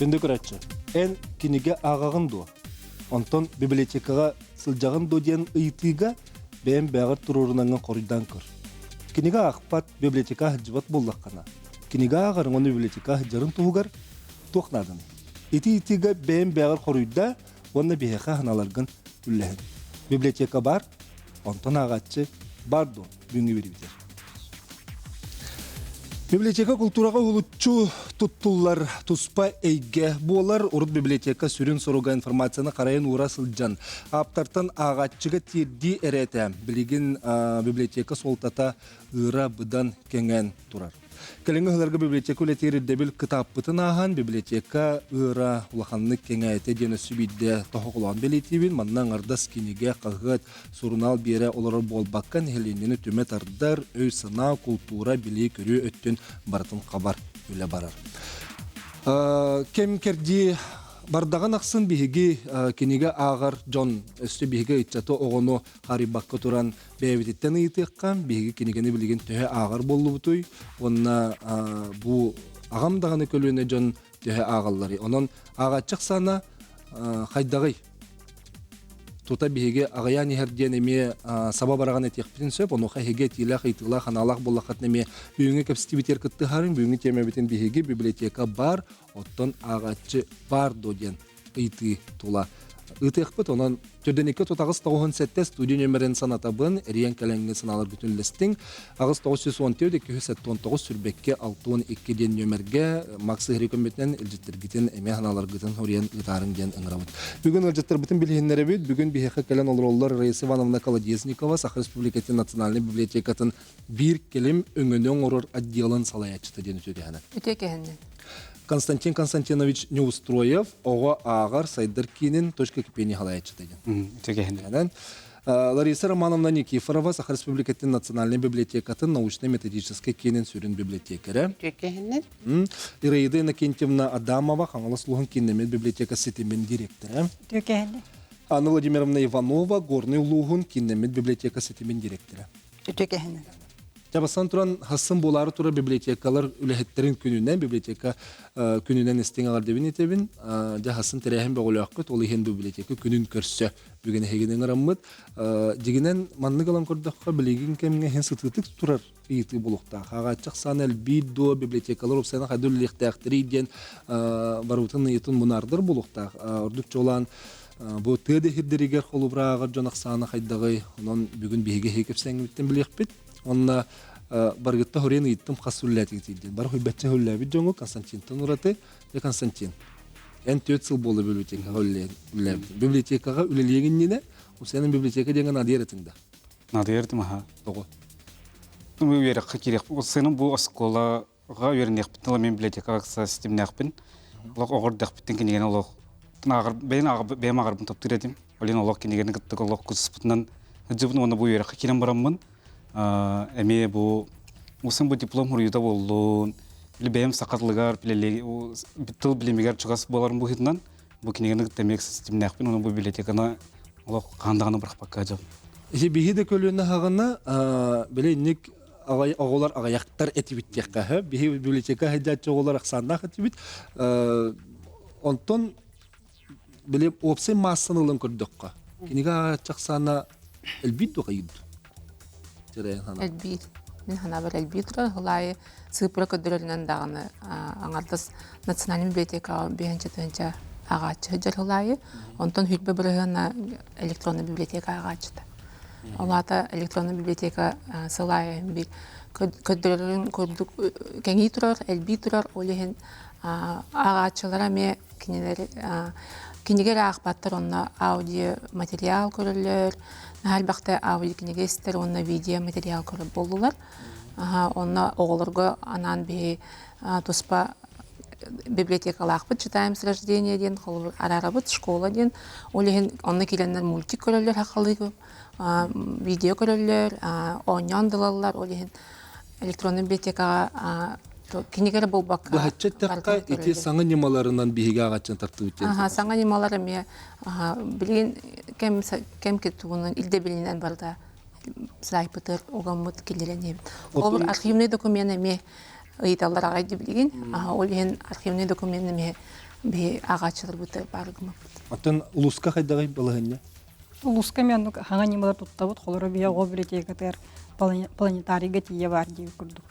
Күндү көрөөччү, эн кинигэ ааҕаҕын дуо? Онтон библиотекаҕа сылдьаҕын дуо диэн ыйытыыга бэйэм бэйэҕэр туруорунаҥҥын хоруйдаан көр. Кинигэ аахпат, библиотека сылдьыбат буоллаххына, кинигэ ааҕарыҥ уонна библиотека сылдьарын туһугар туох нааданый? Ити ыйытыыга бэйэм бэйэҕэр хоруйдаа уонна биһиэхэ санааларгын үллэһин. Библиотека баар, онтон ааҕааччы баар дуо? Бүгүҥҥү биэрибитэр. Библиотека култуураҕа уһулуччу туттуллар туспа эйгэ буолар. Урут библиотека сүрүн соруга информацияны харайан уура сылдьан, ааптартан ааҕааччыга тиэрдии эрэ этэ. Билигин библиотека суолтата ыыра быдан кэҥээн турар. Кэлиҥҥи сылларга библиотека үлэтигэр ирдэбил кытааппытын ааһан, библиотека ыыра улаханнык кэҥээтэ диэн өссө биирдэ тоһоҕолоон бэлиэтиибин. Манна аҥардас кинигэ, хаһыат, сурунаал биэрэ олорор буолбакка, нэһилиэнньэни түмэ тардар, өй-санаа, култуура, билии-көрүү өттүн барытын хабар үлэ барар. Кэм-кэрдии бардаҕын ахсын биһиги кинигэ ааҕар дьон, өссө биһиги ыччаты оҕону харыйбакка туран бэйэбититтэн ыйытыахха, биһиги кинигэни билигин төһө ааҕар буоллубутуй уонна бу аҕам даҕаны көлүөнэ дьон төһө ааҕалларый? Онон ааҕааччы ахсаана хайдаҕый? Тута биһиги аҕыйаан иһэр диэн эмиэ саба бараҕан этиэхпитин сөп. Онуоха эһиги этиилээх, ыйытыылаах, анаалаах буоллаххытына эмиэ бүгүҥҥү кэпсэтиибитигэр кыттыһарыҥ. Бүгүҥҥү тиэмэбитин биһиги библиотека баар, оттон ааҕааччы баар дуо диэн ыйытыы тула ыытыахпыт. Онон төрдөнүккэ тутаҕыс тоҕуһун сэттэ студия нөмерин санатабын, эрийэн кэлэҥҥи санааларгытын үллэстиҥ. 8 914 279 сүрбэккэ 62 диэн нөмергэ Макс Ыһыры көмөтүнэн илдьиттэргитин эмиэ санааларгытын хоруйан ыытаарыҥ диэн ыҥырабыт. Бүгүн ыалдьыттарбытын билиһиннэрэбит. Бүгүн биһиэхэ кэлэн олороллор Раиса Ивановна Колодезникова, Саха Республикатын Национальнай библиотекатын биир кэлим өҥөнү оҥорор отделын салайааччыта диэн үтүө кэһэнэ. Үтүө кэһэннэ. Константин Константинович Неустроев оҕо ааҕар сайдар киинин точка кипения салайааччыта диэн. Үтүө Лариса Романовна Никифорова Саха Республикатын Национальнай библиотекатын научнай-методическай киинин сүрүн библиотекэрэ. Үтүө Ираида Иннокентьевна Адамова Хаҥалас улууһун кииннэммит библиотека ситимин директора. Үтүө Анна Владимировна Иванова Горнай улууһун кииннэммит библиотека ситимин директора. Үтүө Дьабасан туран хассын буолаары турар библиотекалар үлэһиттэрин күнүнэн, библиотека күнүнэн истиҥ эҕэрдэбин этэбин. Дьэ хассын тэрээһин бөҕөлөөхпүт, ол иһин библиотека күнүн көрсө бүгүн эһигини ыҥыраммыт. Дьигинэн маннык ылан көрдөххө, билигин кэмҥэ иһин сытыытык турар ыйытыы буолуохтаах. Ааҕааччы ахсаана элбиир дуо, библиотекалар уопсайынан хайда үлэлиэхтээхтэрий диэн барыбытын ыйытын мунаардар буолуохтаах. Ордук чуолаан бу тыа дэһирдэригэр холобура ааҕар дьон ахсаана хайдаҕый? Онон бүгүн биһиги эһиги кэпсээҥҥибиттэн билиэхпит. Онно барыгытта хоруйан ыйыттым хас үллээтигит диэн. Бары хуйбачча үллээбит дьоҥу Константинтан ураты. Дьэ Константин, эн 4 сыл буолла библиотекаҕа үлэлээбит. Библиотекаҕа үлэлиэҥ иннинэ, сен библиотека диэҥҥэ наадыйар этиҥ да? Наадыйар этим аха. Тоҕо? Бу үөрэххэ киириэх. Сыным бу оскуолаҕа үөрэниэхпиттэн ыла мин библиотекаҕа ситимнээхпин. Олох оҕор дэхпиттэн кинигэни олох ааҕар бэйэн ааҕар бэйэм ааҕарбын таптыыр этим. Олин олох кинигэни кытта олох куспутунан сылдьыбын уонна бу үөрэххэ киирэн бараммын эмиэ бу усын бу диплом хуруйута буоллун или бэйэм саха тылыгар тыл билимигэр чугас буоларым быһыытынан бу кинигэни кытта эмиэ ситимнээхпин уонна бу библиотеканы олох хаһан даҕаны бырахпакка дьон. Ити биһи да көлүөнэ хаҕына били инник оҕолор аҕыйахтар этибит диэххэ биһи библиотека сылдьааччы оҕолор ахсааннаах этибит онтон били уопсай маассаны ылан көрдөххө кинигэ ааҕааччы ахсаана элбиир дуо хайыыр дуо Элбиир. Мин санаабар элбии турар. Хылаайы сыыппара көрдөрөрүнэн даҕаны аҥардас национальнай библиотекаҕа биһэнчэ тыһыынча ааҕааччы сылдьар хылаайы. Онтон хүрбэ бырыһыана электронный библиотека ааҕааччыта. Ол аата электронный библиотека сыл аайы биир көрдөрөрүн курдук кэҥии турар, элбии турар. Ол иһин ааҕааччылара эмиэ кинилэр кинигэ эрэ аахпаттар, онно аудио материал көрөллөр, наһаа элбэхтэ аудио кинигэ истэр уонна видео материал көрөр буоллулар. Онно оҕолорго анаан биһи туспа библиотекалаахпыт «Читаем с рождения» диэн холобур араарабыт, школа диэн. Ол иһин онно киирэннэр мультик көрөллөр сахалыы, видео көрөллөр, оонньоон да ылаллар. Ол иһин электронный библиотекаҕа кинигэ эрэ буолбакка Быһаччы эттэххэ, ити саҥа ньымаларынан биһиги ааҕаччын тартыбыт диэн. Аха, саҥа ньымалар эмиэ билигин кэм кэм тугунан ирдэбилинэн барыта сайтпытыгар угаммыт киллэрэн иһэбит. Ол архивный документ эмиэ ыйыталлар аҕай билигин. Ол иһин архивный документ эмиэ Биһи ааҕааччыларбыт баар гыммыппыт. Оттон улууска хайдаҕый балаһыанньа? Улууска эмиэ оннук хаҥа ньымалар туттабыт. Холоро биһи оҕо библиотекатыгар планетарийга тиийэ баар диир курдук.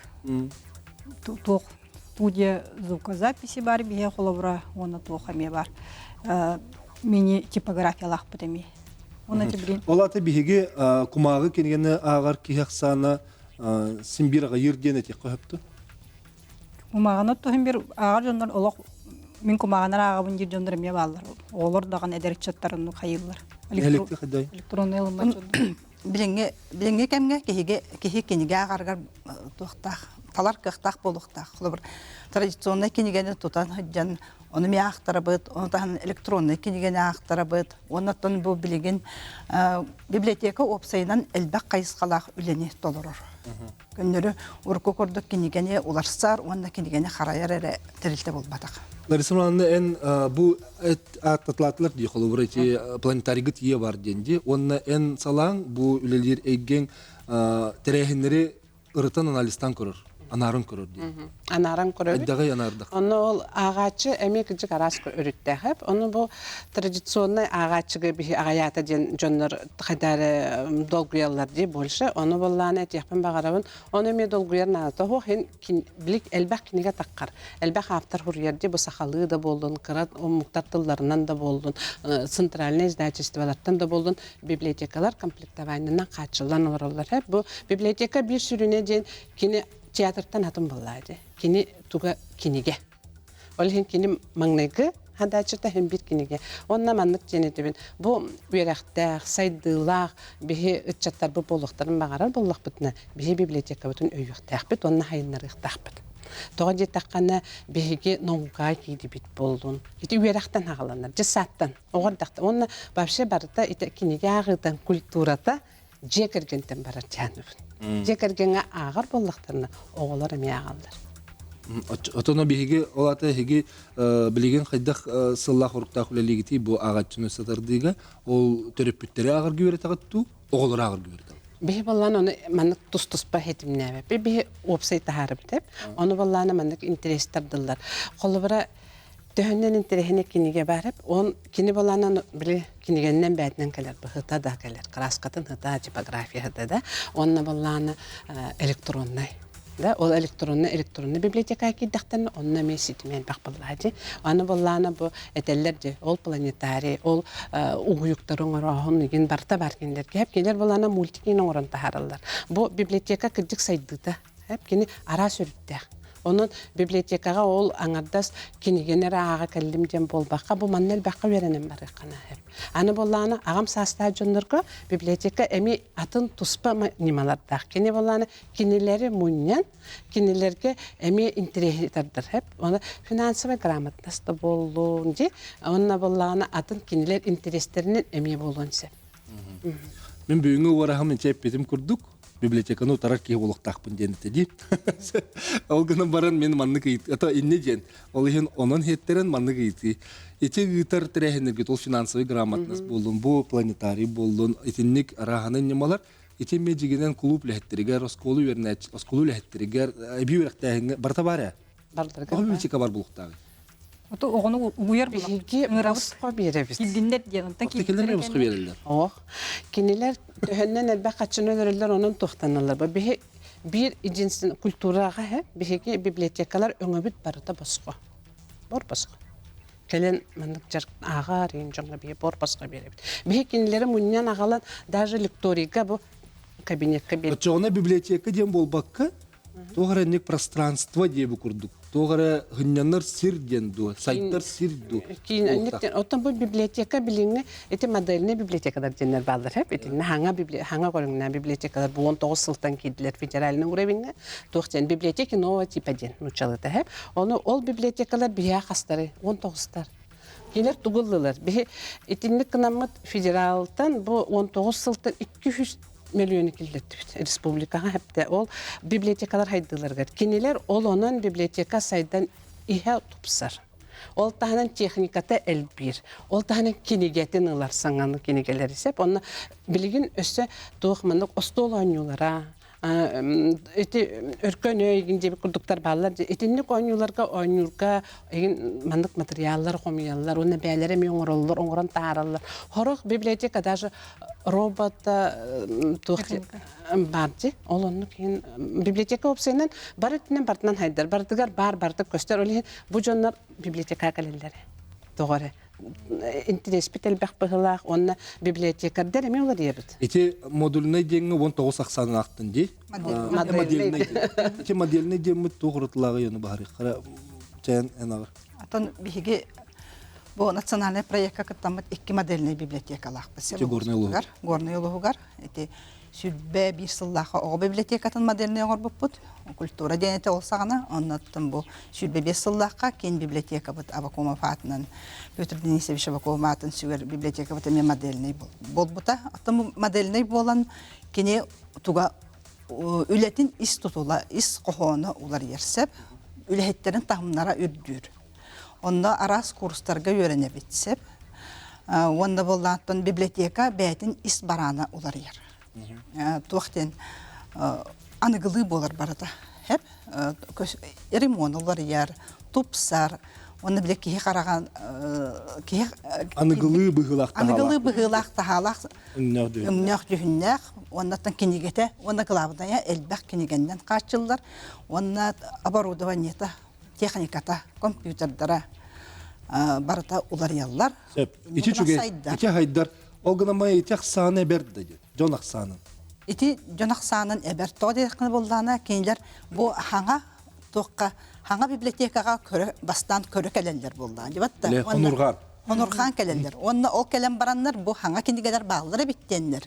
Туох студия звукозаписи баар биһи холобура уонна туох эмиэ баар. Мини типографиялаахпыт эмиэ. Уонна тибрин. Ол аата биһиги кумааҕы кинигэни ааҕар киһи ахсаана син биир аҕыйыыр диэн этиэххэ сөптө. Кумааҕыны оттоһун бир ааҕар дьоннор олох мин кумааҕынар ааҕабын диир дьоннор эмиэ бааллар. Оҕолор даҕаны эдэр ыччаттар оннук хайыыллар. Электронный ылыммат дьоннор. Билиҥҥи билиҥҥи кэмҥэ киһигэ киһи кинигэ ааҕарыгар туохтаах талар кыахтаах буолуохтаах. Холобур, традиционнай кинигэни тутан сылдьан ону эмиэ аахтарабыт, ону таһынан электроннай кинигэни аахтарабыт. Уонна оттон бу билигин библиотека уопсайынан элбэх хайысхалаах үлэни толорор. Көннөрү урукку курдук кинигэни уларсар уонна кинигэни харайар эрэ тэрилтэ буолбатах. Лариса Ивановна, эн бу ааттатылаатылар дии холобура ити планетарийгыт ийэ бар диэн дии уонна эн салааҥ бу үлэлиир эйгэҥ тэрээһиннэри ырытан анализтаан көрөр анааран көрөр диэн. Анааран көрөбүт. Айдаҕай анаардах. Онно ол ааҕааччы эмиэ кырдьык араас өрүттээх. Ону бу традиционнай ааҕааччыга биһи аҕайаата диэн дьоннор хайдары долгуйаллар дии больше. Ону боллаана этиэхпин баҕарабын. Ону эмиэ долгуйар наадата суох. Һин билик элбэх кинигэ таххар. Элбэх автор хуруйар дии бу сахалыы да буоллун, кыра омуктар тылларынан да буоллун, центральнай издательстволартан да буоллун библиотекалар комплектованиенан хааччыллан олороллор. Бу библиотека биир сүрүнэ диэн кини театртан атын буоллаа дии. Кини туга кинигэ. Ол иһин кини маҥнайгы хадааччыта иһин биир кинигэ. Онно маннык диэн этэбин. Бу үөрэхтээх, сайдыылаах биһи ыччаттарбыт буолуохтарын баҕарар буоллахпытына, биһи библиотекабытын өйүөхтээхпит уонна хайыннарыахтаахпыт. Тоҕо диэтэххинэ, биһиги наукаҕа киирдибит буоллун. Ити үөрэхтэн аҕаланар, дьыссааттан, оҕо эрдэхтэн. Уонна вообще барыта ити кинигэ ааҕыытын культурата дьиэ кэргэнтэн барар дьааныбын. Дьиэ кэргэҥҥэ ааҕар буоллахтарына, оҕолор эмиэ ааҕаллар. Отоно биһиги ол ата эһиги билигин хайдах сыллаах уруктаах үлэлиигитий бу ааҕаччыны сатардыыга ол төрөппүттэри ааҕарга үөрэтэҕит дуу, оҕолору ааҕарга үөрэтэҕит? Биһи баллаан ону маннык тус-туспа хитимнээбэппит. Биһи уопсай таһаарыбыт эп. Ону баллаана маннык интерес тардыллар. Холобура Төһөннөн интэриэһинэй кинигэ баар эбит. Он кини балаанан били кинигэннэн бээтинэн кэлэр быһыта да кэлэр, краскатын ыта, типография да. Онно балаана электроннай. Да, ол электронный электронный библиотека киирдэхтэринэ онно эмиэ ситимэ элбэх буоллаҕа дии. Аны буоллаана бу этэллэр дии, ол планетарий, ол угуйуктары оҥорооһун игин барыта бар кинилэргэ. Кинилэр буоллаана мультикин оҥорон таһаараллар. Бу библиотека кырдьык сайдыыта. Кини араас өрүттээх. Онон библиотекаҕа ол аҥардас кинигэни эрэ ааҕа кэллим диэн буолбакка, бу манна элбэххэ үөрэнэн барыахха наада. Аны буоллаҕына, аҕам саастаах дьоннорго библиотека эмиэ атын туспа ньымалардаах. Кини буоллаҕына, кинилэри мунньан, кинилэргэ эмиэ интэриэһи тардар. Оны финансовая грамотность да буоллун дии, онно буоллаҕына атын кинилэр интэриэстэринэн эмиэ буолуон сөп. Мин бүгүҥҥү уораһым инчэ эппитим курдук, библиотеканы утарар киһи буолуохтаахпын диэн этэ дии. Ол гынан баран мин маннык ыйыт, это инне диэн. Ол иһин онон иһиттэрэн маннык ыйытыы. Ити ыытар тэрээһиннэргит ол финансовый грамотность буоллун, бу планетарий буоллун, итинник арааһаны ньымалар ити эмиэ дьигинэн кулууп үлэһиттэригэр, оскуола үөрэнээччи, оскуола үлэһиттэригэр, эбии үөрэхтээһиҥҥэ барыта баар ээ. Бардарга. Тоҕо библиотека бар буолуохтааҕый? Ото оҕону угуйар Биһиги босхо биэрэбит. Килдиннэр диэн онтон Кинилэр босхо биэрэллэр. Ох. Кинилэр төһөннөн элбэх хаччыны өлөрөллөр, онон туохтаналлар. Биһи биир единственный культураҕа һэ биһиги библиотекалар өҥөбүт барыта босхо. Бор босхо. Кэлэн маннык дьарык ааҕар иин дьоҥҥо биһи бор босхо биэрэбит. Биһи кинилэри мунньан аҕалан даже лекторийга бу кабинетка биэр. Оччоҕуна библиотека диэн буолбакка, Туох эрэ инник пространство диэби курдук. Туох эрэ һынньанар сир диэн дуо, сайдар сир дуо? Киин оттон бу библиотека билиҥҥи ити модельнай библиотекалар диэннэр бааллар хэп. Итиннэ хаҥа хаҥа көрүҥнээх библиотекалар бу 19 сылтан киирдилэр федеральный уровеньҥа. Туох диэн библиотеки нового типа диэн нууччалыыта хэп. Ону ол библиотекалар биһиэхэ хастары 19-тар. Кинилэр тугу ыллылар? Биһи итинник гынаммыт федералтан бу 19 сылтан 200 мөлүйүөнү киллэрдибит республикаҕа хэптэ ол библиотекалар хайдыыларыгар кинилэр ол онон библиотека сайдан иһэ тупсар ол таһынан техниката элбиир ол таһынан кинигэтин ылар саҥаны кинигэлэри сеп онно билигин өссө туох маннык остуол оонньуулара. Ити өркөн өй диэбит курдуктар бааллар. Итинник оонньууларга оонньуурга эгин маннык материаллар хомуйаллар уонна бээлэрэ эмиэ оҥороллор, оҥорон таһаараллар. Хорох библиотека даже робота туох баар дии. Ол оннук иһин библиотека уопсайынан бары өттүнэн барытынан хайдар. Барытыгар баар барыта көстөр. Ол иһин бу дьоннор библиотекаҕа кэлэллэр. Тоҕо эрэ интириэспит элбэх быһыылаах уонна библиотекардар эмиэ уларыйабыт. Ити модульнай диэҥҥэ 19 ахсаанын аахтын дии. Модельнай. Ити модельнай диэммит туох уратылааҕый ону баһарыаххара чээн эн аҕыр. Атын биһиги бу национальный проекка кыттаммыт икки модельнай библиотекалаахпыт. Ити Горнай улууһугар. Горнай улууһугар. Ити 21 сыллаах оҕо библиотекатын модельнай оҥорбуппут. Культура диэн этэ ол саҕана. Оннуттан бу 25 сыллаахха киин библиотекабыт Абакумов аатынан Петр Денисович Абакумов аатын сүгэр библиотекабыт эмиэ модельнай буолбута. Оттон модельнай буолан кини туга үлэтин ис тутула, ис хоһооно уларыйар сөп. Үлэһиттэрин таһымнара үрдүүр. Онно араас курстарга үөрэнэбит сөп. Уонна буоллааттан библиотека бэйэтин ис бараана уларыйар. Туох диэн аныгылыы буолар барыта. Хэп ремонт уларыйар, тупсар, уонна бile киһи хараҕан киһи аныгылыы быһыылаах аныгылыы быһыылаах таһаалаах өҥнөөх дьүһүннээх уоннаттан кинигэтэ уонна кылаабынайа элбэх кинигэннэн хааччыллар уонна оборудованиета техниката, компьютердара барыта уларыйаллар. Сөп. Ити үчүгэй. Ити хайдар. Ол гынан ити ахсааны эбэр да дьон ахсаанын. Ити дьон ахсаанын эбэр. Тоҕо диэххинэ буоллаҕына, кинилэр бу хаҥа туохха хаҥа библиотекаҕа көрө бастаан көрө кэлэллэр буоллаҕа. Дибатта. Онурҕаан. Онурҕаан кэлэллэр. Уонна ол кэлэн бараннар бу хаҥа кинигэлэр бааллар эбит диэннэр.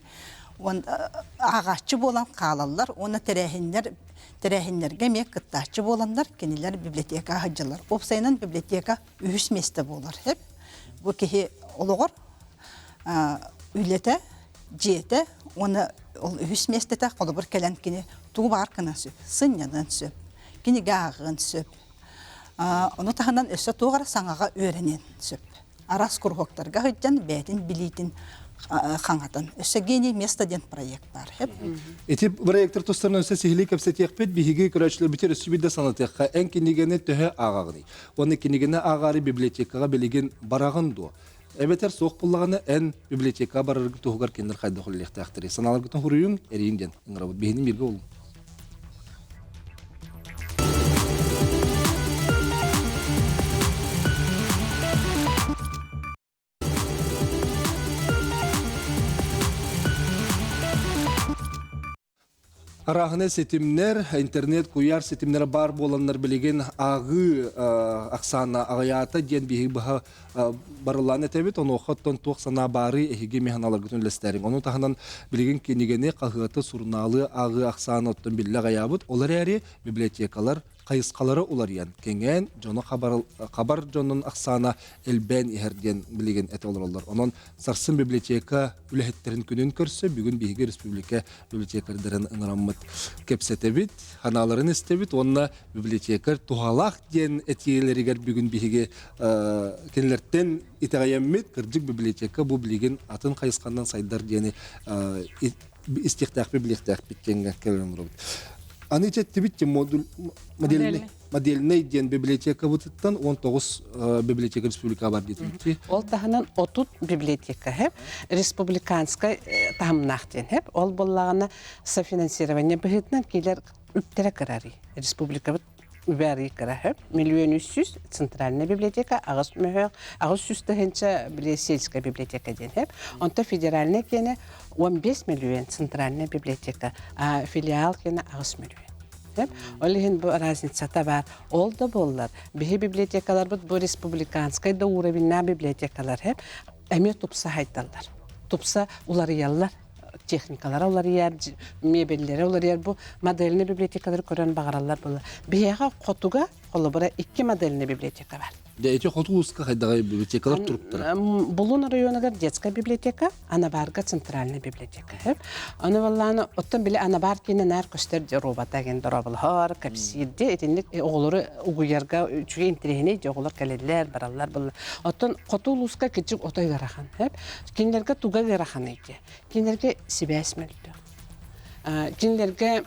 Ааҕааччы буолан хаалаллар уонна тэрээһиннэр Тэрээһиннэргэ эмиэ кыттааччы буоланнар, кинилэр библиотекаҕа сылдьаллар. Уопсайынан библиотека үһүс миэстэ буолар. Бу киһи олоҕор үлэтэ, дьиэтэ уонна ол үһүс миэстэтэ холобур кэлэн кини тугу баҕар гынан сөп, сынньаныан сөп, кинигэ ааҕыан сөп. Ону таһынан өссө туох эрэ саҥаҕа үөрэниэн сөп. Араас куруһуоктарга сылдьан бэйэтин билиитин хаҥатан. Өссө «Гений места» диэн проект баар. Ити проектор тустарынан өссө сиһилии кэпсэтиэхпит. Биһиги көрөөччүлэрбитигэр өссө биирдэ санатыахха. Эн кинигэни төһө ааҕаҕыный? Уонна кинигэни ааҕаары библиотекаҕа билигин бараҕын дуо? Эбэтэр суох буллаҕына эн библиотекаҕа бараргын туһугар кинилэр хайдах үлэлиэхтээхтэрий? Санааларгытын хуруйуҥ, эрийиҥ диэн ыҥырабыт. Биһини бииргэ буолуҥ. Арааһына ситимнэр, интернет куйаар ситимнэрэ баар буоланнар билигин ааҕыы ахсаана аҕыйаата диэн биһиги быһа барыллаан этэбит. Онуоха оттон туох санаа баарый эһиги механаларгытын үллэстэриҥ. Ону таһынан билигин кинигэни, хаһыаты, сурунаалы ааҕыы ахсаана оттон биллэ аҕыйаабыт. Ол эрээри библиотекалар хайысхалара уларыйан, кэҥээн, дьону хабар, хабар дьонун ахсаана элбээн иһэр диэн билигин этэ олороллор. Онон сарсын библиотека үлэһиттэрин күнүн көрсө бүгүн биһиги республика библиотекардарын ыҥыраммыт кэпсэтэбит, ханааларын истэбит уонна библиотекарь туһалаах диэн этиилэригэр бүгүн биһиги кинилэртэн итэҕэйэммит кырдьык библиотека бу билигин атын хайысханан сайдар диэни истиэхтээхпит билиэхтээхпит диэҥҥэ кэлэн олоробут. Аны ичэттибит модуль модельный модельный диэн библиотекабытыттан 19 библиотека республика бар диэтибит. Ол таһынан 30 библиотека хэп республиканскай таһымнаах диэн хэп. Ол буоллаҕына софинансирование быһыытынан киилэр үптэрэ кырарый. Республикабыт үбэ кыра хөп. 1 300 000 центральная библиотека, аҕыс мөһөөх, 800 тыһыынча били сельская библиотека диэн хэп. Онто федеральная киэнэ 15 миллион центральная библиотека, а филиал киэнэ 8 миллион. Ол иһин бу разницата бар. Ол да буоллар, биһи библиотекаларбыт бу республиканскай да уровеннаах библиотекалар хэп эмиэ тупса хайдаллар. Тупса уларыйаллар. Техникалара уларыйар, мебеллэрэ уларыйар. Бу модельный библиотекалары көрөн баҕараллар буолар. Биһиэхэ хотуга холобура икки модельный библиотека бар. Дьэ, ити хоту ууска хайдаҕай библиотекалар туруктара? Булун районугар детская библиотека, Анабарга центральная библиотека. Аны валлааны оттон били Анабар киинэ наар көстөр робота ген дороболоһор, кэпсиирди итинник оҕолору угуйарга үчүгэй интэриэһинэй дьэ оҕолор кэлэллэр, бараллар булла. Оттон хоту улууска кичик отой ыарахан. Кинилэргэ туга ыараханый диye. Кинилэргэ сибээс мөлтөх. Кинилэргэ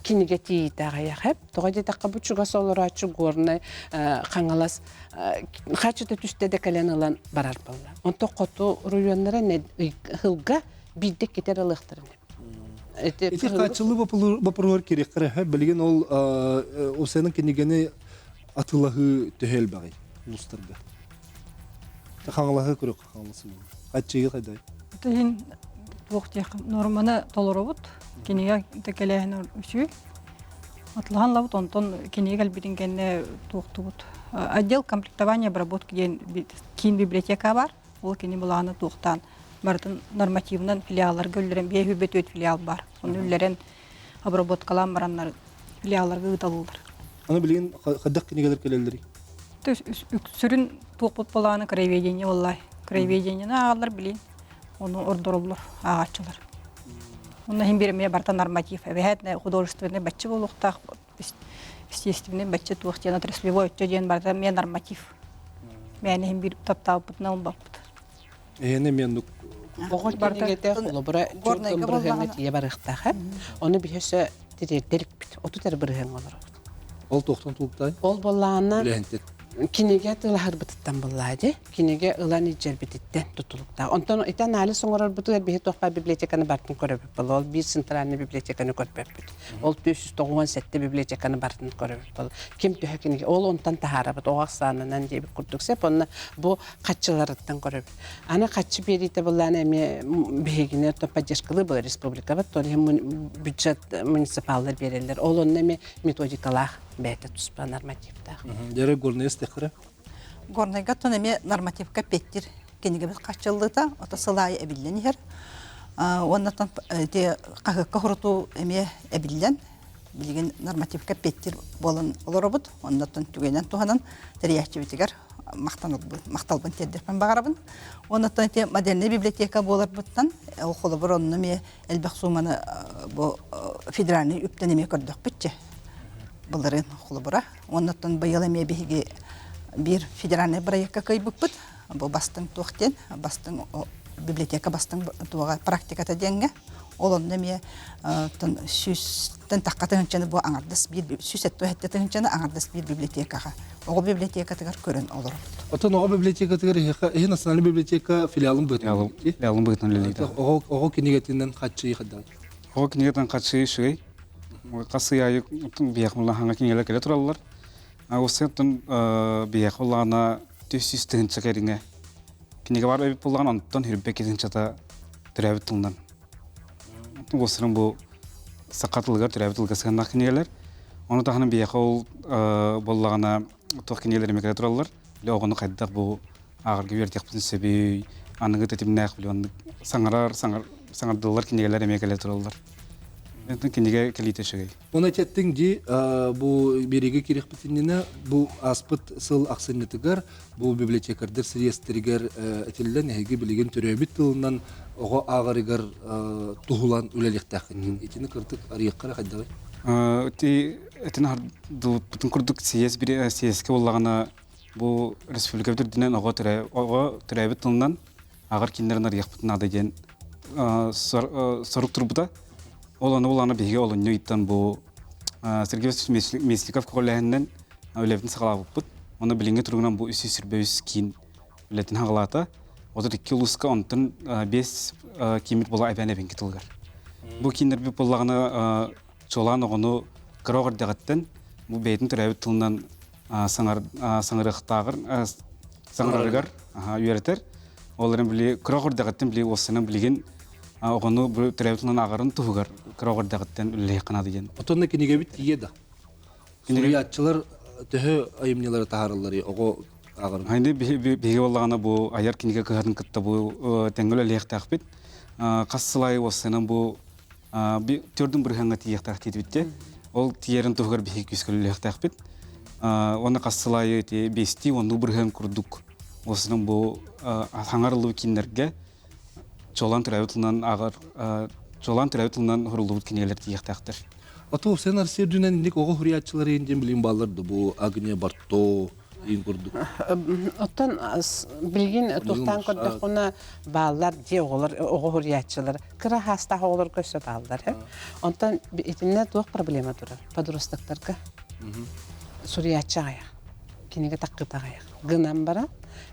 Кинигэ тиийитэ аҕыйах эп. Тоҕо диэтэххэ, бу чугас олорооччу Горнай, Хаҥалас хачыта түстэ да кэлэн ылан барар буолла. Онтон хоту оройуоннара ыһылга биирдэ китер ылыахтарын Ити хааччылыы боппуруоһар кириэххэ билигин ол осенын кинигэни атыылаһыы төһө элбэҕий улуустарга? Хаҥалаһыы көрүөххэ хаҥалаһыы. Хаччыйы хайдай? Тыһын туох диэх норманы толоробут. Кинигэ текелээһин үчүгэй. Атлаһан лабыт, онтон кинигэ кэлбитин кэннэ туохтубут. Отдел комплектования обработки диэн киин библиотека бар. Ол кини былааны туохтаан барытын нормативынан филиалларга үллэрэн биэһ үбэ түөрт филиал бар. Ону үллэрэн обработкалаан бараннар филиалларга ыыталлар. Аны билигин хайдах кинигэлэр кэлэллэрий? Сүрүн туохпут былааны краеведение буоллай. Краеведениены ааҕаллар билин. Ону ордороллор ааҕааччылар. Онно иһин биир эмиэ барыта норматив. Эбэһээт художественный баччы буолуохтаах, естественный баччы туох диэн отраслевой өттө диэн барыта эмиэ норматив. Мээнэ иһин биир таптаабыппытынан ылбаппыт. Эһэни эмиэ оннук Оҕо кинигэтэ холобура Горнайга бырыһыаҥҥа тиийэ барыахтаах. Ону биһи өссө тириэрдэ иликпит. 30 эрэ бырыһыаҥҥа олоробут. Ол туохтан тулуктай? Ол буоллаҕына Үлэһинтин. Кинигэ тылаһарбытыттан буоллаа дии. Кинигэ ылан илдьэрбититтэн тутулуктаах. Онтон ити анализ оҥорорбутугар биһи туохха библиотеканы барытын көрөбүт буолла. Ол биир центральный библиотеканы көрбөппүт. Ол 497 библиотеканы барытын көрөбүт буолла. Ким төһө кинигэ ол онтон таһаарабыт оҕо ахсаанынан диэбит курдук сеп. Онно бу хаччыларыттан көрөбүт. Аны хаччы биэриитэ былаан эмиэ биһигини поддержкалыы была республикабыт, то бюджет муниципаллар биэрэллэр. Ол онно эмиэ методикалаах бэйэтэ туспа нормативтаах. Дьэрэ Горнай истэххэрэ? Горнайга тон эмиэ нормативка петтир кинигэбит хаччыллыта, ото сыл аайы эбиллэн иһэр. Уоннатан ити хаһыакка хорутуу эмиэ эбиллэн, билигин нормативка петтир буолан олоробут. Оннотон түгэнэн туһанан тэрийээччибитигэр махталбын тиэрдэрпин баҕарабын. Оннотон ити модельнай библиотека буоларбыттан, ол холобур онно эмиэ элбэх сууманы бу федеральный үптэн эмиэ көрдөхпүтчэ былырыын холобура. Оннуттан быйыл эмиэ биһиги биир федеральный проекка кыайбыппыт. Бу бастыҥ туох диэн, бастыҥ библиотека бастыҥ туоҕа практиката диэҥҥэ. Ол онно эмиэ сүүстэн тахха тыһыынчаны бу аҥардас биир 177 тыһыынчаны аҥардас биир библиотекаҕа оҕо библиотекатыгар көрөн олоробут. Оттон оҕо библиотекатыгар эһиэхэ национальный библиотека филиалын быһыытынан Филиалын быһыытынан үлэлиир. Оҕо оҕо кинигэтинэн хаччыы хайдах? Оҕо кинигэтин хаччыы үчүгэй. Хас ый аайы биһиэхэ улахан кинигэлэр кэлэ тураллар. Оттон биһиэхэ улаана 400 тыһыынча кэриҥэ кинигэ бар эбит буоллаҕына, онтон хүрбэ тыһыынчата төрөөбүт тылынан. Уосрын бу саха тылыгар төрөөбүт тылга сыһыаннаах кинигэлэр. Ону таһынан биһиэхэ ол буоллаҕына туох кинигэлэр эмиэ кэлэ тураллар. Били оҕону хайдах бу ааҕарга үөрэтиэхпитин сөбүй, аныгы тэтимнээх били оннук саҥарар, саҥардыллар кинигэлэр эмиэ кэлэ тураллар. Кинигэ кэлиитэ үчүгэй. Оны этэттиҥ дии, бу биэриигэ киириэхпит иннинэ, бу ааспыт сыл ахсынньытыгар бу библиотекардар сийиэстэригэр этиллэн, эһиги билигин төрөөбүт тылынан оҕо ааҕарыгар туһулан үлэлиэхтээххит. Итини кырдык арыйыахха эрэ хайдаҕый? Ити этин аһардыбыппытын курдук сийиэс сийиэскэ буоллаҕына бу республикабыт үрдүнэн оҕо оҕо төрөөбүт тылынан ааҕар кинилэрин арыйыахпытын наада диэн сорук турбута. Ол аны булаана биһиги олунньу ыйыттан бу Сергей Васильевич Местников көҕүлээһининэн үлэбитин саҕалаабыппыт. Онно билиҥҥи туругунан бу 323 киин үлэтин хаҕалаата. 32 улууска онтон 5 кииммит буола эбээн эбэҥки тылыгар. Бу кииннэрбит буоллаҕына чуолаан оҕону кыра оҕо эрдэҕиттэн бу бэйэтин төрөөбүт тылынан саҥарыахтааҕар саҥарарыгар үөрэтэр. Ол эрэн били кыра оҕо эрдэҕиттэн били уоссанан билигин оҕону бу төрөөбүт тылынан ааҕарын туһугар кыра оҕо эрдэҕиттэн үлэлэһиэххэ наада диэн. Отонно кинигэбит тиийэ да. Суруйааччылар төһө айымньылары таһааралларый оҕо ааҕарын? Хайды биһиги буоллаҕына бу айар кинигэ кыһатын кытта бу тэҥҥэ үлэлиэхтээхпит. Хас сыл аайы уоссанан бу төрдүн бырыһыаҥҥа тиийиэхтээх диэтибит Ол тиийэрин туһугар биһиги күүскэ үлэлиэхтээхпит. Уонна хас сыл аайы ити биэстии уоннуу бырыһыан курдук уоссанан бу хаҥарыллыбыт кинилэргэ чуолаан төрөөбүт тылынан ааҕар чуолаан төрөөбүт тылынан уһуруллубут кинигэлэр тиийиэхтээхтэр. Ото сен Арсия үрдүнэн инник оҕо суруйааччылары диэн билим бааллар да бу Агния Барто. Иин курдук. Оттон билигин туохтаан көрдөххүнэ бааллар дьиэ оҕолор оҕо суруйааччылар кыра хаастаах оҕолор көрсө бааллар. Онтон итиннэ туох проблема турар? Подростоктарга суруйааччы аҕыйах, кинигэ таккыта аҕыйах. Гынан баран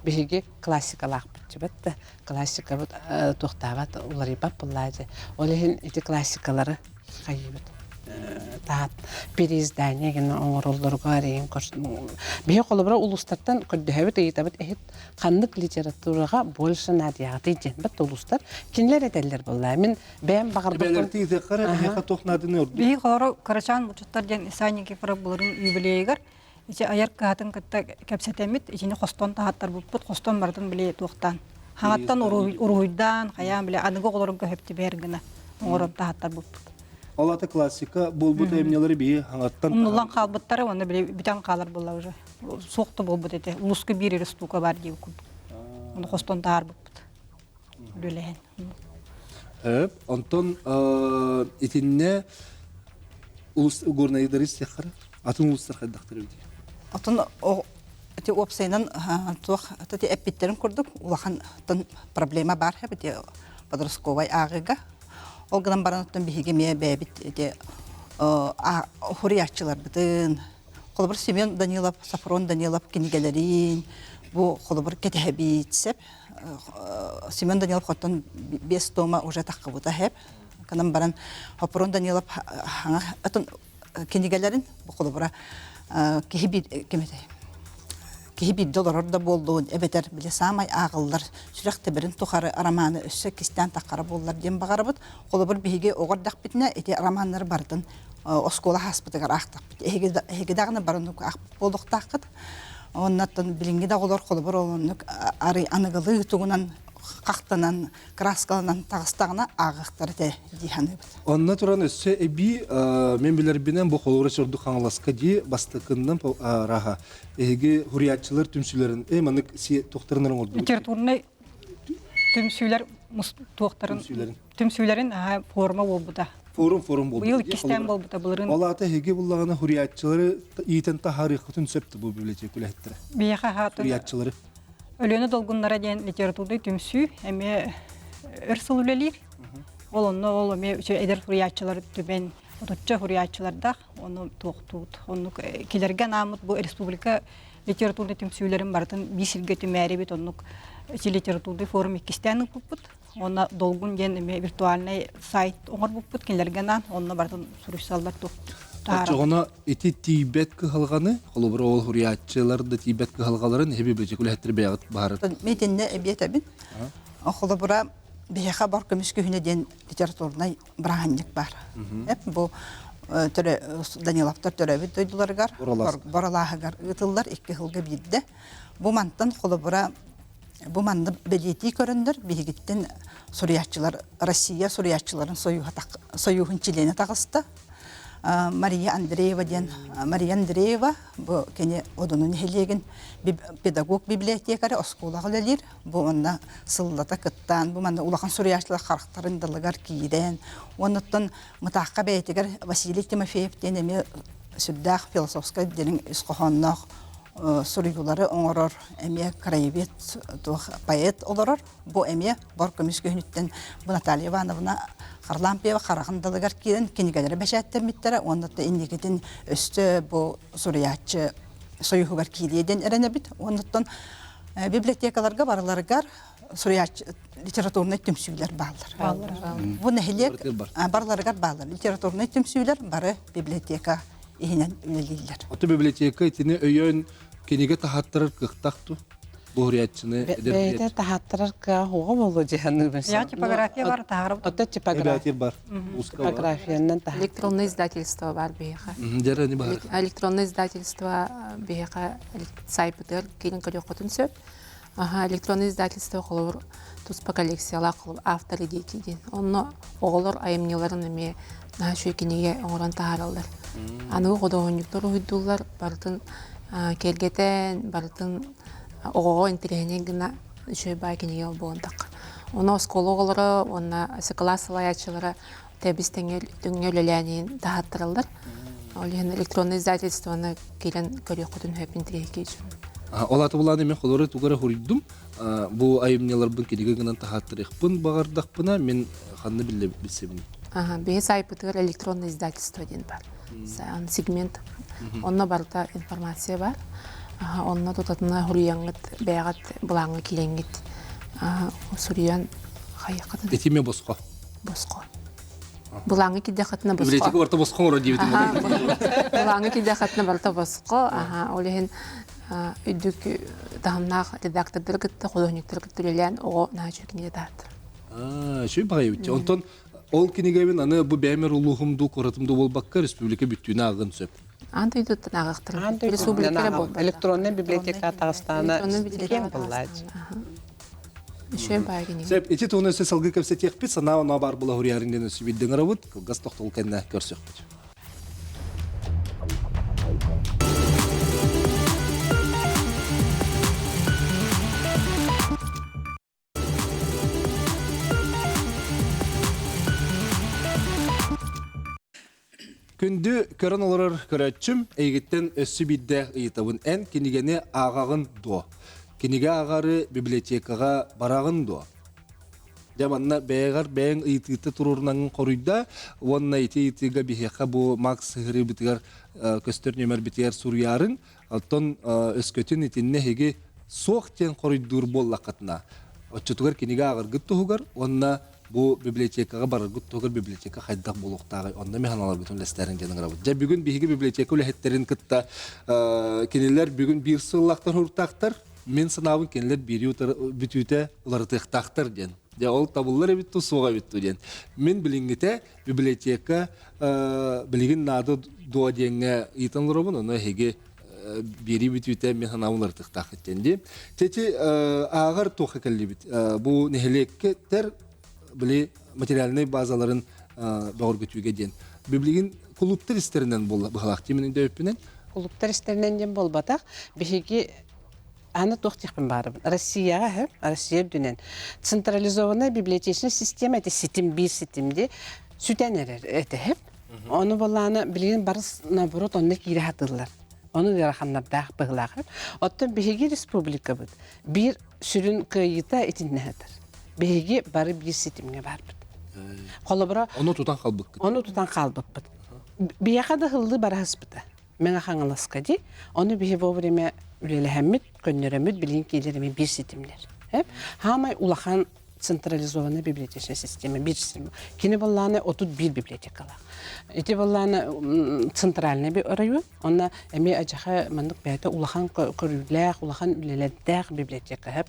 биһиги классикалаахпыт дьибэт да классикабыт туохтаабат уларыйбат буоллаа дьэ. Ол иһин ити классикалары хайыыбыт таһат переиздание гына оҥороллоругар эрийин биһи холобура улуустартан көрдөһөбүт ыйытабыт эһит ханнык литератураҕа больше наадыйаҕытый диэн бат улуустар кинилэр этэллэр буоллаа мин бэйэм баҕарбыппын эһиэхэ туох наадыны ордук биһи холоро кырачаан булчуттар диэн Исай Никифоров былырын юбилейыгар ити айар кыһатын кытта кэпсэтэммит итини хостон таһаттарбыппыт хостон барытын били туохтаан хаҥаттан уруһуйдаан хайаан били аныгы оҕолорго сөптүбэһэр гына оҥорон таһаттарбыппыт. Ол ата классика буолбут айымньылары биһи хаҥаттан умнуллан хаалбыттара уонна били бүтэн хаалар буолла уже суох да буолбут этэ улууска биир эрэ штука бар диир курдук ону хостон таһаарбыппыт үлэлэһэн. Онтон итиннэ улус горнайдары сехара атын улустар хайдахтар эбит. Отон ити уопсайынан туох ати эппиттерин курдук улахан проблема бар эбит подростковай ааҕыыга. Ол гынан баран оттон биһиги эмиэ бэйэбит ити хуруйааччыларбытын холобур Семен Данилов, Софрон Данилов кинигэлэрин бу холобур кэтэһэбит сеп Семен Данилов хотон без тома уже таххыбыта хэп. Канан баран Хопорон Данилов хаҥа атын кинигэлэрин бу холобура киһи биир кимэтэй киһи биирдэ олорор да буоллун эбэтэр били саамай ааҕыллар сүрэх тэбэрин тухары романы өссө кистээн таххара буоллар диэн баҕарабыт. Холобур биһиги оҕо эрдэхпитинэ ити романнары барытын оскуола ааспытыгар аахтахпыт. Эһиги даҕаны бары аахпыт буолуохтааххыт. Оннаттан билиҥҥи да оҕолор холобур оннук арый аныгылыы тугунан хахтанан, краскаланан таҕыстаҕына ааҕыахтара этэ дии саныыбыт. Онно туран өссө эбии мен билэрбинэн бу холобура сордук Хаҥаласка дии бастакыннан раха эһиги хуруйааччылар түмсүүлэрин э маннык туохтарынан оҥордубут. Литературнай түмсүүлэр туохтарын түмсүүлэрин форума буолбута. Форум форум буолбута. Быйыл иккистээн буолбута былырын. Ол аата эһиги буллаҕына хуруйааччылары иитэн таһаарыаххытын сөп бу библиотека үлэһиттэрэ. Биһиэхэ хаатын Хуруйааччылары. Өлүөнэ долгуннара диэн литературнай түмсүү эмиэ өр сыл үлэлиир. Ол онно ол эмиэ эдэр суруйааччылар түмэн отучча суруйааччылардаах ону туохтуут. Оннук килэргэ анааммыт бу республика литературнай түмсүүлэрин барытын биир сиргэ түмээрибит оннук ити литературный форум иккистээн ыыппыппыт. Уонна Долгун диэн эмиэ виртуальнай сайт оҥорбуппут кинилэргэ анаан онно барытын суруйсаллар туох Оччоҕуна ити тиийбэт кыһалҕаны, холобура ол суруйааччылар да тиийбэт кыһалҕаларын эһиги библиотека үлэһиттэрэ бэйэҕит баһарыт. Митиннэ эбиэтэбин. Холобура биһиэхэ бар көмүс күһүнэ диэн литературнай бырааһынньык баар. Бу Даниловтар төрөөбүт дойдуларыгар Боролааһыгар ыытыллар икки сылга биирдэ. Бу мантан холобура бу манна бэлиэтии көрөннөр биһигиттэн суруйааччылар Россия суруйааччыларын союһун чилиэнэ таҕыста. Мария Андреева диэн Мария Андреева бу кини Одуну нэһилиэгин педагог библиотекарь оскуолаҕа үлэлиир. Бу онно сыллата кыттаан, бу манна улахан суруйааччылар харахтарын далыгар киирэн, уоннаттан Мытаахха бэйэтигэр Василий Тимофеев диэн эмиэ сүрдээх философскай дириҥ ис хоһоонноох суруйуулары оҥорор эмиэ краевед туох поэт олорор. Бу эмиэ бор көмүс күһүнүттэн бу Наталья Ивановна Харлампьева хараҕын далыгар киирэн кинигэлэри бэчээттэммиттэрэ уонна инникитин өссө бу суруйааччы союһугар киириэ диэн эрэнэбит. Уоннаттан библиотекаларга барыларыгар суруйааччы литературнай түмсүүлэр бааллар. Бу нэһилиэк барыларыгар бааллар. Литературнай түмсүүлэр бары библиотека иһинэн үлэлииллэр. Ото библиотека итини өйөөн кинигэ таһааттарар кыахтаах ту? Бу суруйааччыны Бэйэтэ таһааттарар кыаҕа уоҕа буолуо дьиһаныыбын. Я типография бар таһаарабыт. Ото типография бар. Типографиянан таһаар. Электронное издательство бар биһиэхэ. Дьэрэ не бар. Электронное издательство биһиэхэ сайпытыгар киирэн көрүөххүтүн сөп. Аха, электронное издательство холобур туспа коллекциялаах холобур автор идеи диэн. Онно оҕолор айымньыларын эмиэ наһаа үчүгэй кинигэ оҥорон таһаараллар. Аныгы худуоһунньуктар уһуйдууллар, барытын киэргэтэн, барытын оҕоҕо интэриэһинэй гына үчүгэй баай кинигэ буолан тахха. Ону оскуола оҕолоро уонна кылаас салайааччылара тэбис тэҥҥэ үлэлээн таһааттараллар. Ол иһин электронное издательствоны киирэн көрүөххүтүн сөп интэриэһиргии. Ол аты булааны мен холору тугара хуруйдум. Бу айымньыларбын кинигэ гынан таһааттарыахпын баҕардахпына мен ханна биллэ билсэбин. Биһи сайпытыгар электронное издательство диэн бар. Сегмент. Онно барыта информация бар. Онно тутатына хуруйаҥҥыт бэйэҕит былааҥҥа киирэҥҥит суруйан хайыаххытын. Этиме босхо. Босхо. Былааҥҥа киирдэххитинэ босхо. Библиотека барыта босхо оҥорор диэбитим. Былааҥҥа киирдэххитинэ барыта босхо. Ол иһин үрдүк таһымнаах редактордары кытта, художниктары кытта үлэлээн оҕо наһаа үчүгэй кинигэ таһааттар. Үчүгэй баҕайы эбит. Онтон ол кинигэбин аны бу бэйэм улууһум дуу, куоратым дуу буолбакка республика бүттүүнэ ааҕыан сөп. Аан дойдуттан ааҕыахтара. Республика буолбатах. Электронная библиотека таҕыстаана киэҥ буоллаач. Үчүгэй баай кинигэ. Сөп, ити туһунан өссө салгыы кэпсэтиэхпит, санаа оноо баар була хуруйарын диэн өссө биирдэ ыҥырабыт, кылгас тохтол кэннэ көрсүөхпүт. Күндү көрөн олорор көрөөччүм, эйигиттэн өссө биирдэ ыйытабын. Эн кинигэни ааҕаҕын дуо? Кинигэ ааҕары библиотекаҕа бараҕын дуо? Дьэ манна бэйэҕэр бэйэҥ ыйытыыта туруорунаҥҥын хоруйда уонна ити ыйытыыга биһиэхэ бу Макс сыһырыыбытыгар көстөр нүөмэрбитигэр суруйаарыҥ. Оттон өскөтүн итиннэ эһиги суох диэн хоруйдуур буоллаххытына, оччотугар кинигэ ааҕаргыт туһугар уонна бу библиотекаҕа бараргыт туһугар библиотека хайдах буолуохтааҕый онно эмиэ санааларгытын үллэстээриҥ диэн ыҥырабыт. Дьэ бүгүн биһиги библиотека үлэһиттэрин кытта кинилэр бүгүн биир сыллаахтар хуруктаахтар. Мин санаабын кинилэр биири бүтүүтэ уларытыахтаахтар диэн. Дьэ ол табыллар эбит ту суох эбит ту диэн. Мин билиҥҥитэ библиотека билигин наада дуо диэҥҥэ ыйытан олоробун, ону эһиги биэрии бүтүүтэ мин санаабын уларытыахтааххыт диэн дии. Чэчи ааҕар туохха кэллибит? Бу нэһилиэктэр били материальнай базаларын бөҕөргөтүүгэ диэн. Билигин кулууптар истэринэн буолла быһалаах дии мин өйдөөбүппүнэн. Кулууптар истэринэн диэн буолбатах. Биһиги аны туох диэхпин баарыбын. Россияҕа һэ, Россия үрдүнэн централизованная библиотечная система это ситим биир ситим дии сүтэн эрэр этэ һэп. Ону боллаана билигин барыс наоборот онно киирэ сатыыллар. Ону ыараханнардаах быһылаах. Оттон биһиги республикабыт биир сүрүн кыайыыта итиннэ сытар. Биһиги бары биир ситимҥэ баарбыт. Холобура Ону тутан хаалбыккыт. Ону тутан хаалбыппыт. Биһиэхэ да ыһыллыы бараһыспыта. Мэҥэ Хаҥаласка дии. Ону биһи вовремя үлэлэһэммит, көннөрөммүт, билигин киилэр эмиэ биир ситимнэр. Хаамай улахан централизованная библиотечная система биир система. Кини баллааны 31 библиотекалаах. Ити баллааны центральный район, онно эмиэ адьаха маннык бэйэтэ улахан көрүүлээх, улахан үлэлэрдээх библиотека.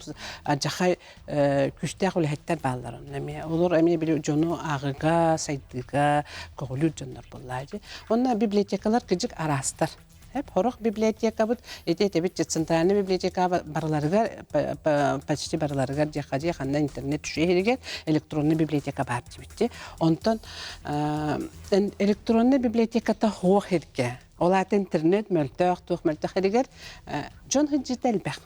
Адьаха күүстээх үлэһиттэр бааллар онно эмиэ. Олор эмиэ били дьону ааҕыга, сайдыыга көҕүлүүр дьоннор буоллаа дии. Онно библиотекалар кыдьык араастар. Хорох библиотекабыт, ити этэбит центральный библиотека барыларыгар, почти барыларыгар диэхэ ханна интернет түшү электронный библиотека бар дибитти. Онтон электронный библиотеката хуох ирге. Ол аата интернет мөлтөөх, туох мөлтөх эригэр дьон хыдьыта элбэх.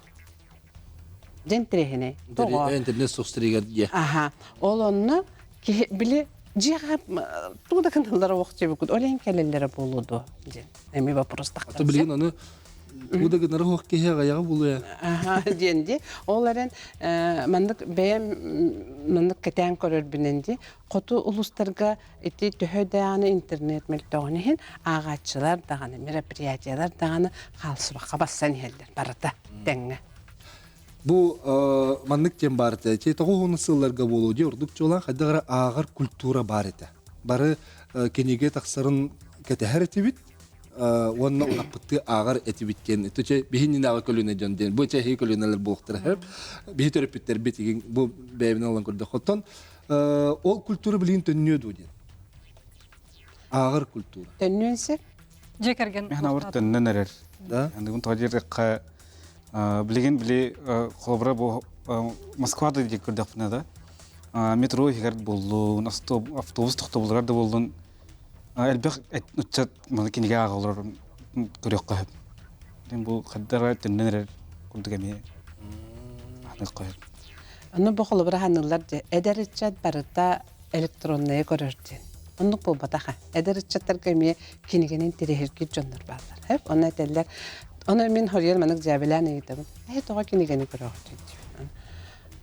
Дьэн тирэһинэй. Интернет сустарыгар дьиэ. Аха. Ол онно киһи били дьиэҕэ тугу да гыналлара уох диэбиккит ол иһин кэлэллэрэ буолуо дуо диэн эмиэ вопрос тахтар. Билигин аны тугу да гынара уох киһи аҕайаҕа буолуо. Аха диэн ди. Ол эрэн маннык бэйэм маннык кэтээн көрөрбүнэн ди хоту улуустарга ити төһө даҕаны интернет мөлтөҕүн иһин ааҕааччылар даҕаны мероприятиялар даҕаны хаалсыбакка бассан иһэллэр барыта тэҥҥэ. Бу маннык диэн баар этэ. Ти тоҕус сылларга буолуо дии ордук чуолаан хайдах эрэ ааҕар культура баар этэ. Бары кинигэ тахсарын кэтэһэр этибит уонна улаппыттыы ааҕар этибит диэн. Итичэ биһиннинээҕи көлүөнэ дьон диэн. Бу чэһии көлүөнэлэр буолуохтара. Биһи төрөппүттэрбит игин бу бэйэбин ылан көрдөх. Оттон ол культура билигин төннүө дуо диэн. Ааҕар культура. Төннүөн сөп. Дьиэ кэргэн. Мен ауыр төннөн эрэр. Да. Андыгын тоҕо диэтэххэ билигин били холобура бу Москвада диэки көрдөхпүнэ да метро иһигэр буоллун, автобус тохтобулугар да буоллун элбэх ыччат маны кинигэ ааҕа олорор көрүөххэ сөп. Бу хаддара төннөн эрэр курдук эмиэ аныахха сөп. Ону бу холобура ханыыллар дьэ эдэр ыччат барыта электроннайы көрөр диэн. Оннук буолбатаха. Эдэр ыччаттарга эмиэ кинигэнин тирэһиргир дьоннор бааллар. Онно этэллэр. Оны мин хоруйар манык дьээбэлээн ыйытабын. Эһи тоҕо кинигэни көрөҕүт диибин.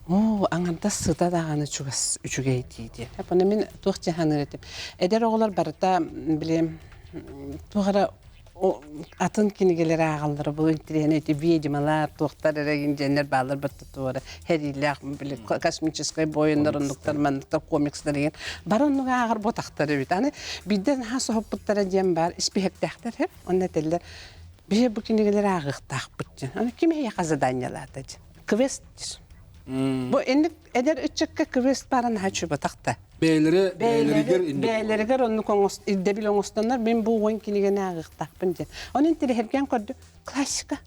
Оо, аҥардас сыта даҕаны чугас үчүгэй дии диэн. Ону мин туох дьаһаныыр этим. Эдэр оҕолор барыта били туох эрэ атын кинигэлэри ааҕаллара бу интириэһинэй ити ведьмалар туохтар эрэ индиэннэр бааллар баттатуора хэриилээх били космическай воиннар оннуктар манныктар комикстар деген бары оннук ааҕар ботахтар эбит аны биирдэ наһаа соһуппуттара диэн баар испиһэктээхтэр һэп онно этэллэр биһи бу кинигэлэри ааҕыахтаахпыт диэн аны ким эһиэхэ заданиелаата диэн квест бу инник эдэр ыччакка квест баара наһаа чубатах да Бэйэлэрэ бэйэлэригэр бэйэлэригэр оннук ирдэбил оҥостоннор мин бу уон кинигэни ааҕыахтаахпын диэн. Ону интириэһиргээн көрдүм классика.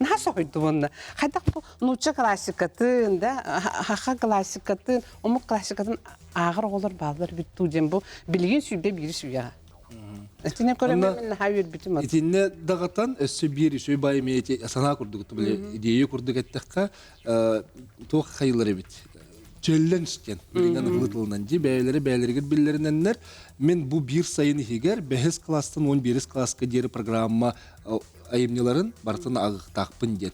Наһаа соһуйдум онно. Хайдах бу нуучча классикатын, да, хаха классикатын, омук классикатын ааҕар оҕолор бааллар эбит дуу диэн бу билигин 121 үйэҕэ. Итиннэ көрөммүн мин наһаа үөрбүтүм. Итиннэ даҕатан өссө биир үчүгэй баай эмиэ санаа курдук били идея курдук эттэххэ туох хайылар эбит челлендж диэн билигин аныгылыы тылынан дии бэйэлэрэ бэйэлэригэр биллэринэннэр мин бу биир сайын иһигэр бэһис класстан 11 класска диэри программа айымньыларын барытын ааҕыахтаахпын диэн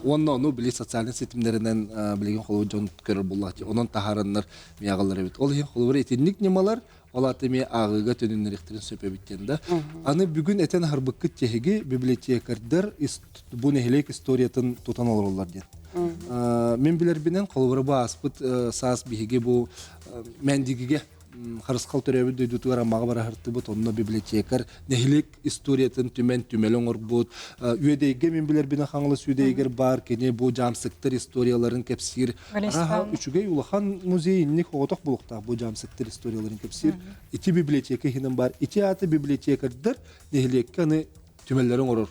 уонна ону били социальнай ситимнэринэн билигин холобур дьон көрөр буоллаҕа онон таһаараннар миаҕаллар эбит ол иһин холобур итинник ньымалар ол аата эмиэ ааҕыыга төнүннэриэхтэрин сөп эбит диэн да аны бүгүн этэн аһарбыккыт тиһиги библиотекардар бу нэһилиэк историятын тутан олороллор диэн мин билэрбинэн холобура бу ааспыт саас биһиги бу Мэндигигэ Харысхал төрөөбүт дойдутугар Аммаҕа бараһыртыбыт онно библиотекарь нэһилиэк историятын түмэн түмэл оҥорбут Үөдэйгэ мин билэрбинэн Хаҥалас Үөдэйигэр баар кини бу дьаамсыктар историяларын кэпсиир Араха үчүгэй улахан музей инник оҕотох булуктаах бу дьаамсыктар историяларын кэпсиир ити библиотека иһинэн баар ити ааты библиотекардар нэһилиэккэ аны түмэллэри оҥорор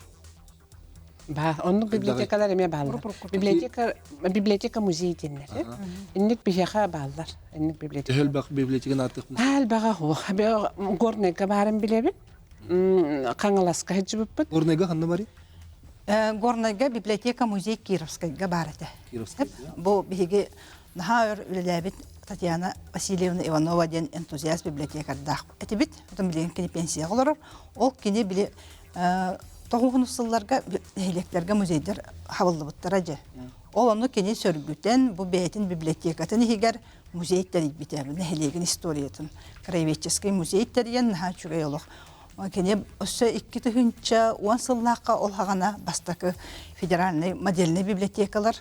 Баа, оннук библиотекалар эмиэ бааллар. Библиотека, библиотека музей диэннэр. Инник биһиэхэ бааллар. Инник библиотека. Төһө элбэх библиотеканы ааттыахпын? Элбэҕэ суох. Горнайга баарын билэбин. Хаҥаласка сылдьыбыппыт. Горнайга ханна барый? Горнайга библиотека музей Кировскайга баар этэ. Кировскайга. Бу биһиги наһаа өр үлэлээбит Татьяна Васильевна Иванова диэн энтузиаст библиотекардаах этибит. Отон билигин кини пенсияҕа олорор. Ол кини били тоҕуһунус сылларга нэһилиэктэргэ музейдар хабыллыбыттара дьэ. Ол ону кини сөргүтэн бу бэйэтин библиотекатын иһигэр музей тэрийбитэ, нэһилиэгин историятын краеведческий музей тэрийэн наһаа үчүгэй олох. Кини өссө 2010 сыллаахха ол хаҕана бастакы федеральный модельный библиотекалар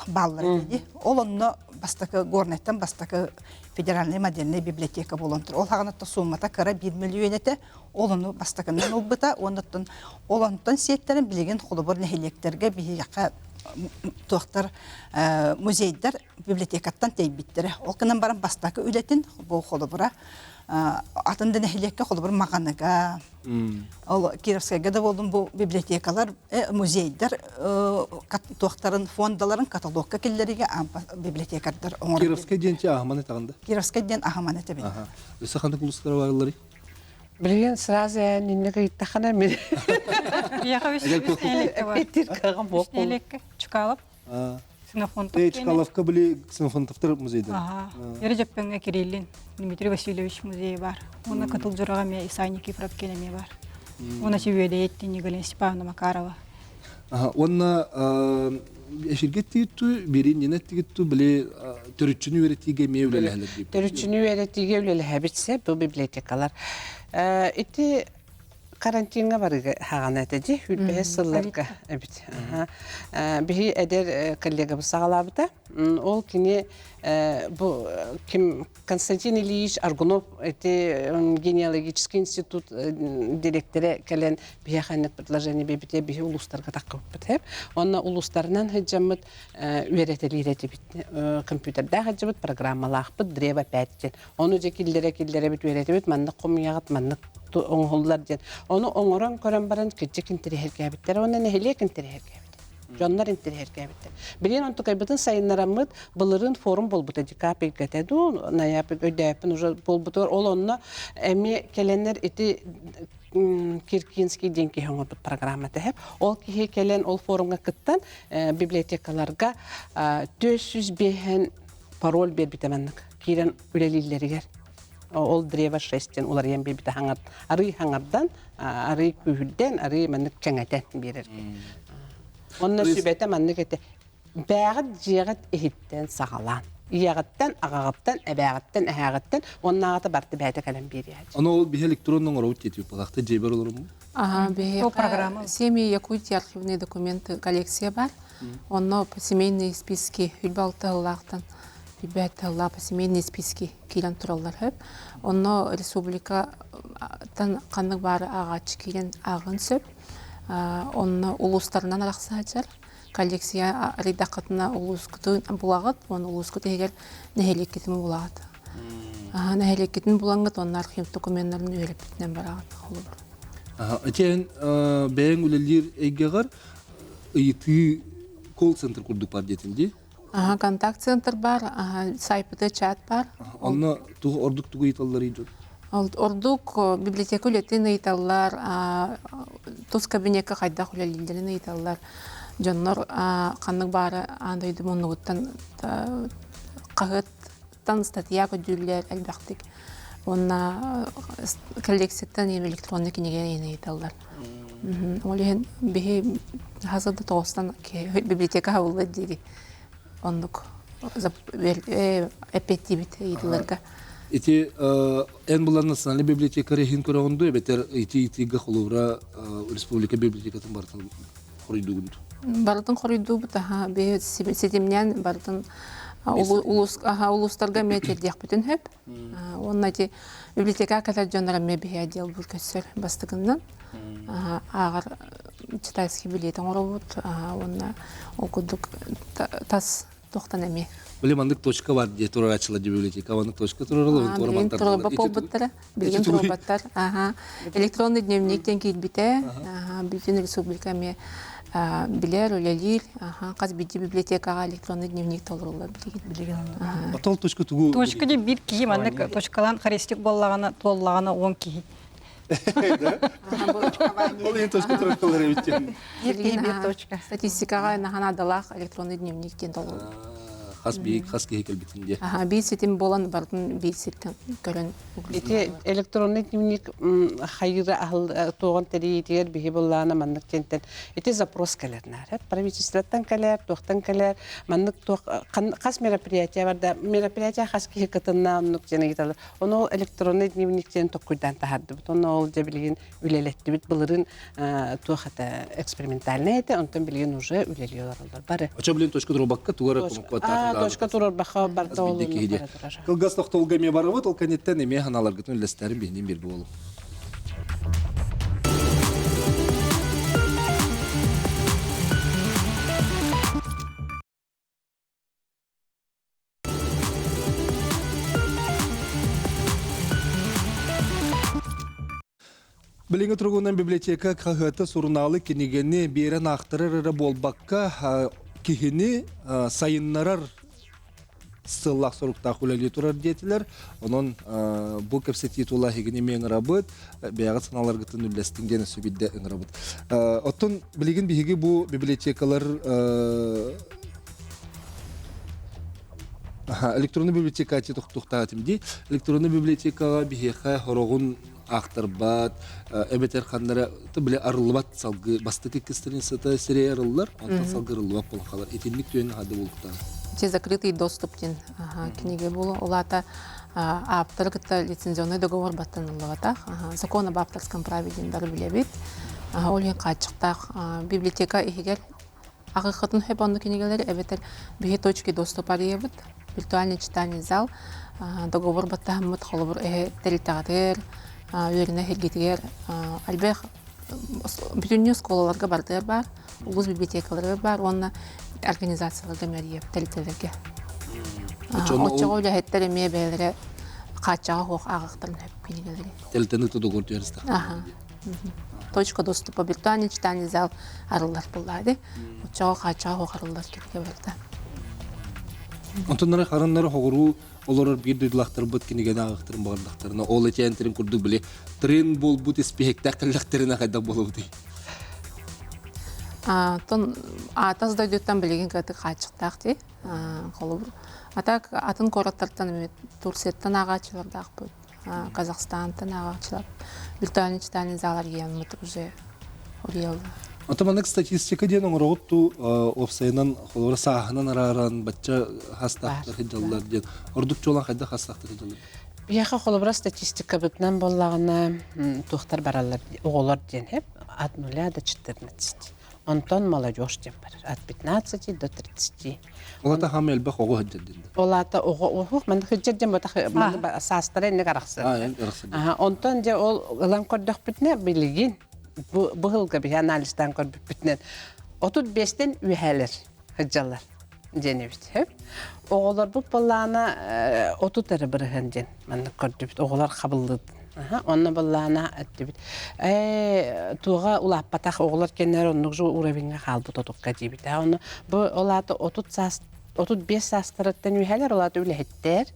бааллар этэ. Ол онно бастакы Горнайтан бастакы федеральный модельный библиотека буолан тур. Ол хаҕана суммата кыра 1 миллион этэ. Ол ону бастакынан ылбыта. Оннуттан ол онтон сиэттэрин билигин холобур нэһилиэктэргэ биһиэхэ туохтар музейдар библиотекаттан тэйбиттэрэ. Ол гынан баран бастакы үлэтин бу холобура атын да нэһилиэккэ холобур Маҕаныга, ол Кировскайга да буоллун бу библиотекалар, музейдар туохтарын фондаларын каталогка киллэриигэ библиотекардар оҥорор. Кировскай диэн аһыман этэҕин да? Кировскай диэн аһыман этэбин. Өссө ханнык улуустара баалларый? Билигин сразу инник ыйыттахына мин Элекке Чкалов Ксенофонтов Чкаловка были Ксенофонтовтар музейдар. Ери Жаппеҥҥа Кириллин Дмитрий Васильевич музейа бар. Уонна Кытыл Дьураҕа эмиэ Исай Никифоров киэн эмиэ бар. Уонна Сибиэдэйэттин Николай Степановна Макарова. Уонна эфиргэ тигитту, биирин тигитту, били төрүччүнү үөрэтиигэ эмиэ үлэлэһэлэр диip. Төрүччүнү үөрэтиигэ үлэлэһэбит сеп бу библиотекалар. Ити карантиҥҥа барыга хаҕана этэ дии, 25 сылларга эбит. Биһи эдэр коллегабыт саҕалаабыта. Ол кини бу ким Константин Ильич Аргунов эти генеалогический институт директора кэлэн биһиэхэ инник предложение биэрбитэ биһи улуустарга таххыбыппыт хэп. Онно улуустарынан сылдьаммыт үөрэтэлиир этибит. Компьютердаах сылдьыбыт программалаахпыт древо 5 диэн. Ону дьэ киллэрэ киллэрэбит үөрэтэбит маннык хомуйаҕыт маннык оҥоһуллар диэн. Ону оҥорон көрөн баран кырдьык интэриэһиргээбиттэр уонна нэһилиэк интэриэһиргээбит. Дьоннор интэриэһиргээбиттэр. Билигин онтукайбытын сайыннараммыт былырыын форум буолбута декабрьга дуу, ноябрь өйдөөппүн уже буолбутугар ол онно эмиэ кэлэннэр ити Киркинский диэн киһи оҥорбут программата эһэп. Ол киһи кэлэн ол форумҥа кыттан библиотекаларга 405 пароль биэрбитэ маннык киирэн үлэлииллэригэр. Ол древо шестен уларыйан биэрбитэ хаҥар арый хаҥардан, арый күүһүрдэн, арый маннык кэҥэтэн биэрэргэ. Онно сүбэтэ маннык этэ. Бээҕит дьиэҕит иһиттэн саҕалаан. Ийэҕиттэн, аҕаҕыттан, эбээҕиттэн, эһээҕиттэн уоннааҕыта барыта бэйэтэ кэлэн биэриэхэ. Ону ол биһи электронно оҥоробут диэтибит балахта дьиэбэр олоруммут. Ага, биһиэхэ Семьи Якутии архивные документы коллекция бар. Онно семейные списки хүлбэ алта сыллаахтан хүлбэ сыллаах семейные списки киирэн тураллар хөп. Онно республикаттан ханнык баары ааҕааччы киирэн ааҕын сөп. Онно улуустарынан арахсаачар. Коллекция арыйдаххытына улуускутун булаҕыт, уонна улуускут иһигэр нэһилиэккитин булаҕыт. Нэһилиэккитин булаҥҥыт уонна архив докуменнарын үөрэппитинэн бараҕыт холобур. Итиэн бэйэҥ үлэлиир эйгэҕэр ыйытыы колл-центр курдук бар диэтин дии? Аха, контакт-центр бар, сайпыта чат бар. Онно ордук тугу ыйыталлар дьон? Ордук библиотека үлэтин ыйыталлар, тус кабинекка хайдах үлэлииллэрин ыйыталлар. Дьоннор ханнык баары аан дойду муннугуттан хаһыаттан статья көрдүүллэр элбэхтик. Уонна коллекцияттан электронный кинигэ ыйыталлар. Ол иһин биһи хас да тоҕустан библиотека хабыллар диири оннук эппиэттиибит ыйытыыларга. Ити эн булан национальный библиотека иһин көрөҕүн дуу эбэтэр ити итигэ холобура республика библиотекатын барытын хоруйдуугун дуу? Барытын хоруйдуубут аха биһи ситимнээн барытын улуустарга эмиэ тиэрдиэхпитин сөп. Уонна ити библиотека кэлэр дьоннор эмиэ биһи отдел бул көссөр бастакыннан ааҕар читательский билет оҥоробут уонна ол курдук тас тохтон эмиэ. Били маннык точка бар дии турааччылар библиотека маннык точка тураралар билигин турарба буолбуттара билигин турарбаттар аха электронный дневник диэн киирбитэ бүтүн республика эмиэ билэр үлэлиир хас биирдии библиотекаҕа электронный дневник толоруллар билигин билигин Отол точка тугу Точка диэн биир киһи маннык точкалаан харестик буоллаҕына туоллаҕына 10 киһи Ол иһин точка турар эбит диэн. Биир киһи биир точка. Статистикаҕа наһанаадалаах электронный дневник диэн толоруллар. Хас биир хас киһи кэлбитин диye. Аха, биир ситим буолан барытын биир сиртэн көрөн Ити электронный дневник хайыра аһыл туоҕун тэрийиитигэр биһи буллаана маннык диэнтэн ити запрос кэлэр наар правительствоттан кэлэр туохтан кэлэр маннык туох хас мероприятие барда мероприятие хас киһи кытынна оннук диэн ыйыталлар ону ол электронный дневник диэн токкуйдаан таһаардыбыт онно ол дьэ билигин үлэлэттибит былырыын туох это экспериментальный этэ онтон билигин уже үлэлии олороллор бары Очо билин точка турбакка тугара точка турарбакка барда ол Кылгас тохтолго эмиэ барабыт, ол кэнниттэн эмиэ ханаларгытын үллэстэрин биһинин биир буолу. Билиҥҥи туругунан библиотека хаһыаты, сурунаалы, кинигэни биэрэн аахтарар эрэ буолбакка, киһини сайыннарар сыллаах соруктаах үлэлии турар диэтилэр. Онон бу кэпсэтии тула эһигини эмиэ ыҥырабыт, бэйэҕит санааларгытын үллэстиҥ диэн өссө биирдэ ыҥырабыт. Оттон билигин биһиги бу библиотекалар электронный библиотека тохтуохтаатым дии. Электронный библиотекаҕа биһиэхэ хороҕун аахтарбат, эбэтэр ханнара били арыллыбат салгы бастакы икки страницата сирэй арыллар, онтон салгы арыллыбат буолан хаалар. Итинник түөн хады булуктаах. Те закрытый доступ диэн книга буолу. Ол аата ааптары кытта лицензионный договор баттаныллыбатах. Закон об авторском праве диэн бары билэбит. Ол иһин хааччахтаах библиотека иһигэр Аҕыйаххытын сөп онно кинигэлэри эбэтэр биһи точки доступа арыйабыт, виртуальный читальный зал, договор баттаһаммыт холобур эһэ тэрилтэҕитигэр, үөрэнэ сиргитигэр элбэх бүтүннүү оскуолаларга барытыгар баар, улуус библиотекаларыгар баар уонна организацияларга мэрийэ тэрилтэлэргэ. Оччоҕо үлэһиттэр эмиэ бэйэлэрэ хааччаҕа суох ааҕыахтарын сөп кинигэлэри. Тэрилтэни договор түһэристэх. Точка доступа виртуальный читальный зал арыллар буоллаады. Оччоҕо хааччаҕа суох арыллар кинигэ барыта. Онтоннары харыннары хоҕуруу олорор биир дойдулаахтарбыт кинигэни ааҕыахтарын баҕардахтарына ол этиэнтерин курдук били трен буолбут испиһэктээх кэллэхтэринэ хайдах буолабытый? Тон атас дойдуттан билигин кытык хааччахтаах дии. Холобур. А так атын куораттартан Турцияттан ааҕааччылардаахпыт. Казахстантан ааҕааччылар виртуальный читальный залар гиэммит уже уриялла. Ото маннык статистика диэн оҥороҕут туу уопсайынан холобура сааһынан арааран бачча хастаахтар сылдьаллар диэн ордук чуолаан хайдах хастаахтар сылдьаллар? Биһиэхэ холобура статистикабытынан буоллаҕына туохтар бараллар оҕолор диэн от нуля до 14. Онтон молодежь диэн барар от 15 до 30. Ол аата хаама элбэх оҕо сылдьар диэн. Ол аата оҕо оһох манна сылдьар диэн ботах саастара инник арахсар. Онтон дьэ ол ылан көрдөхпүтүнэ билигин бу быһылга биһи анализтаан көрбүппүтүнэн 35-тэн үөһээлэр сылдьаллар диэн эбит. Оҕолорбут былаана 30 эрэ бырыһыан диэн маннык көрдүбүт. Оҕолор хабыллыыт. Онно былаана эттибит. Ээ туоҕа улааппатах оҕолор кэннэр оннук же уровеньга хаалбыт отукка диэбит. Онно бу ол аата 30 саас 35 саастарыттан үөһэлэр ол аата үлэһиттэр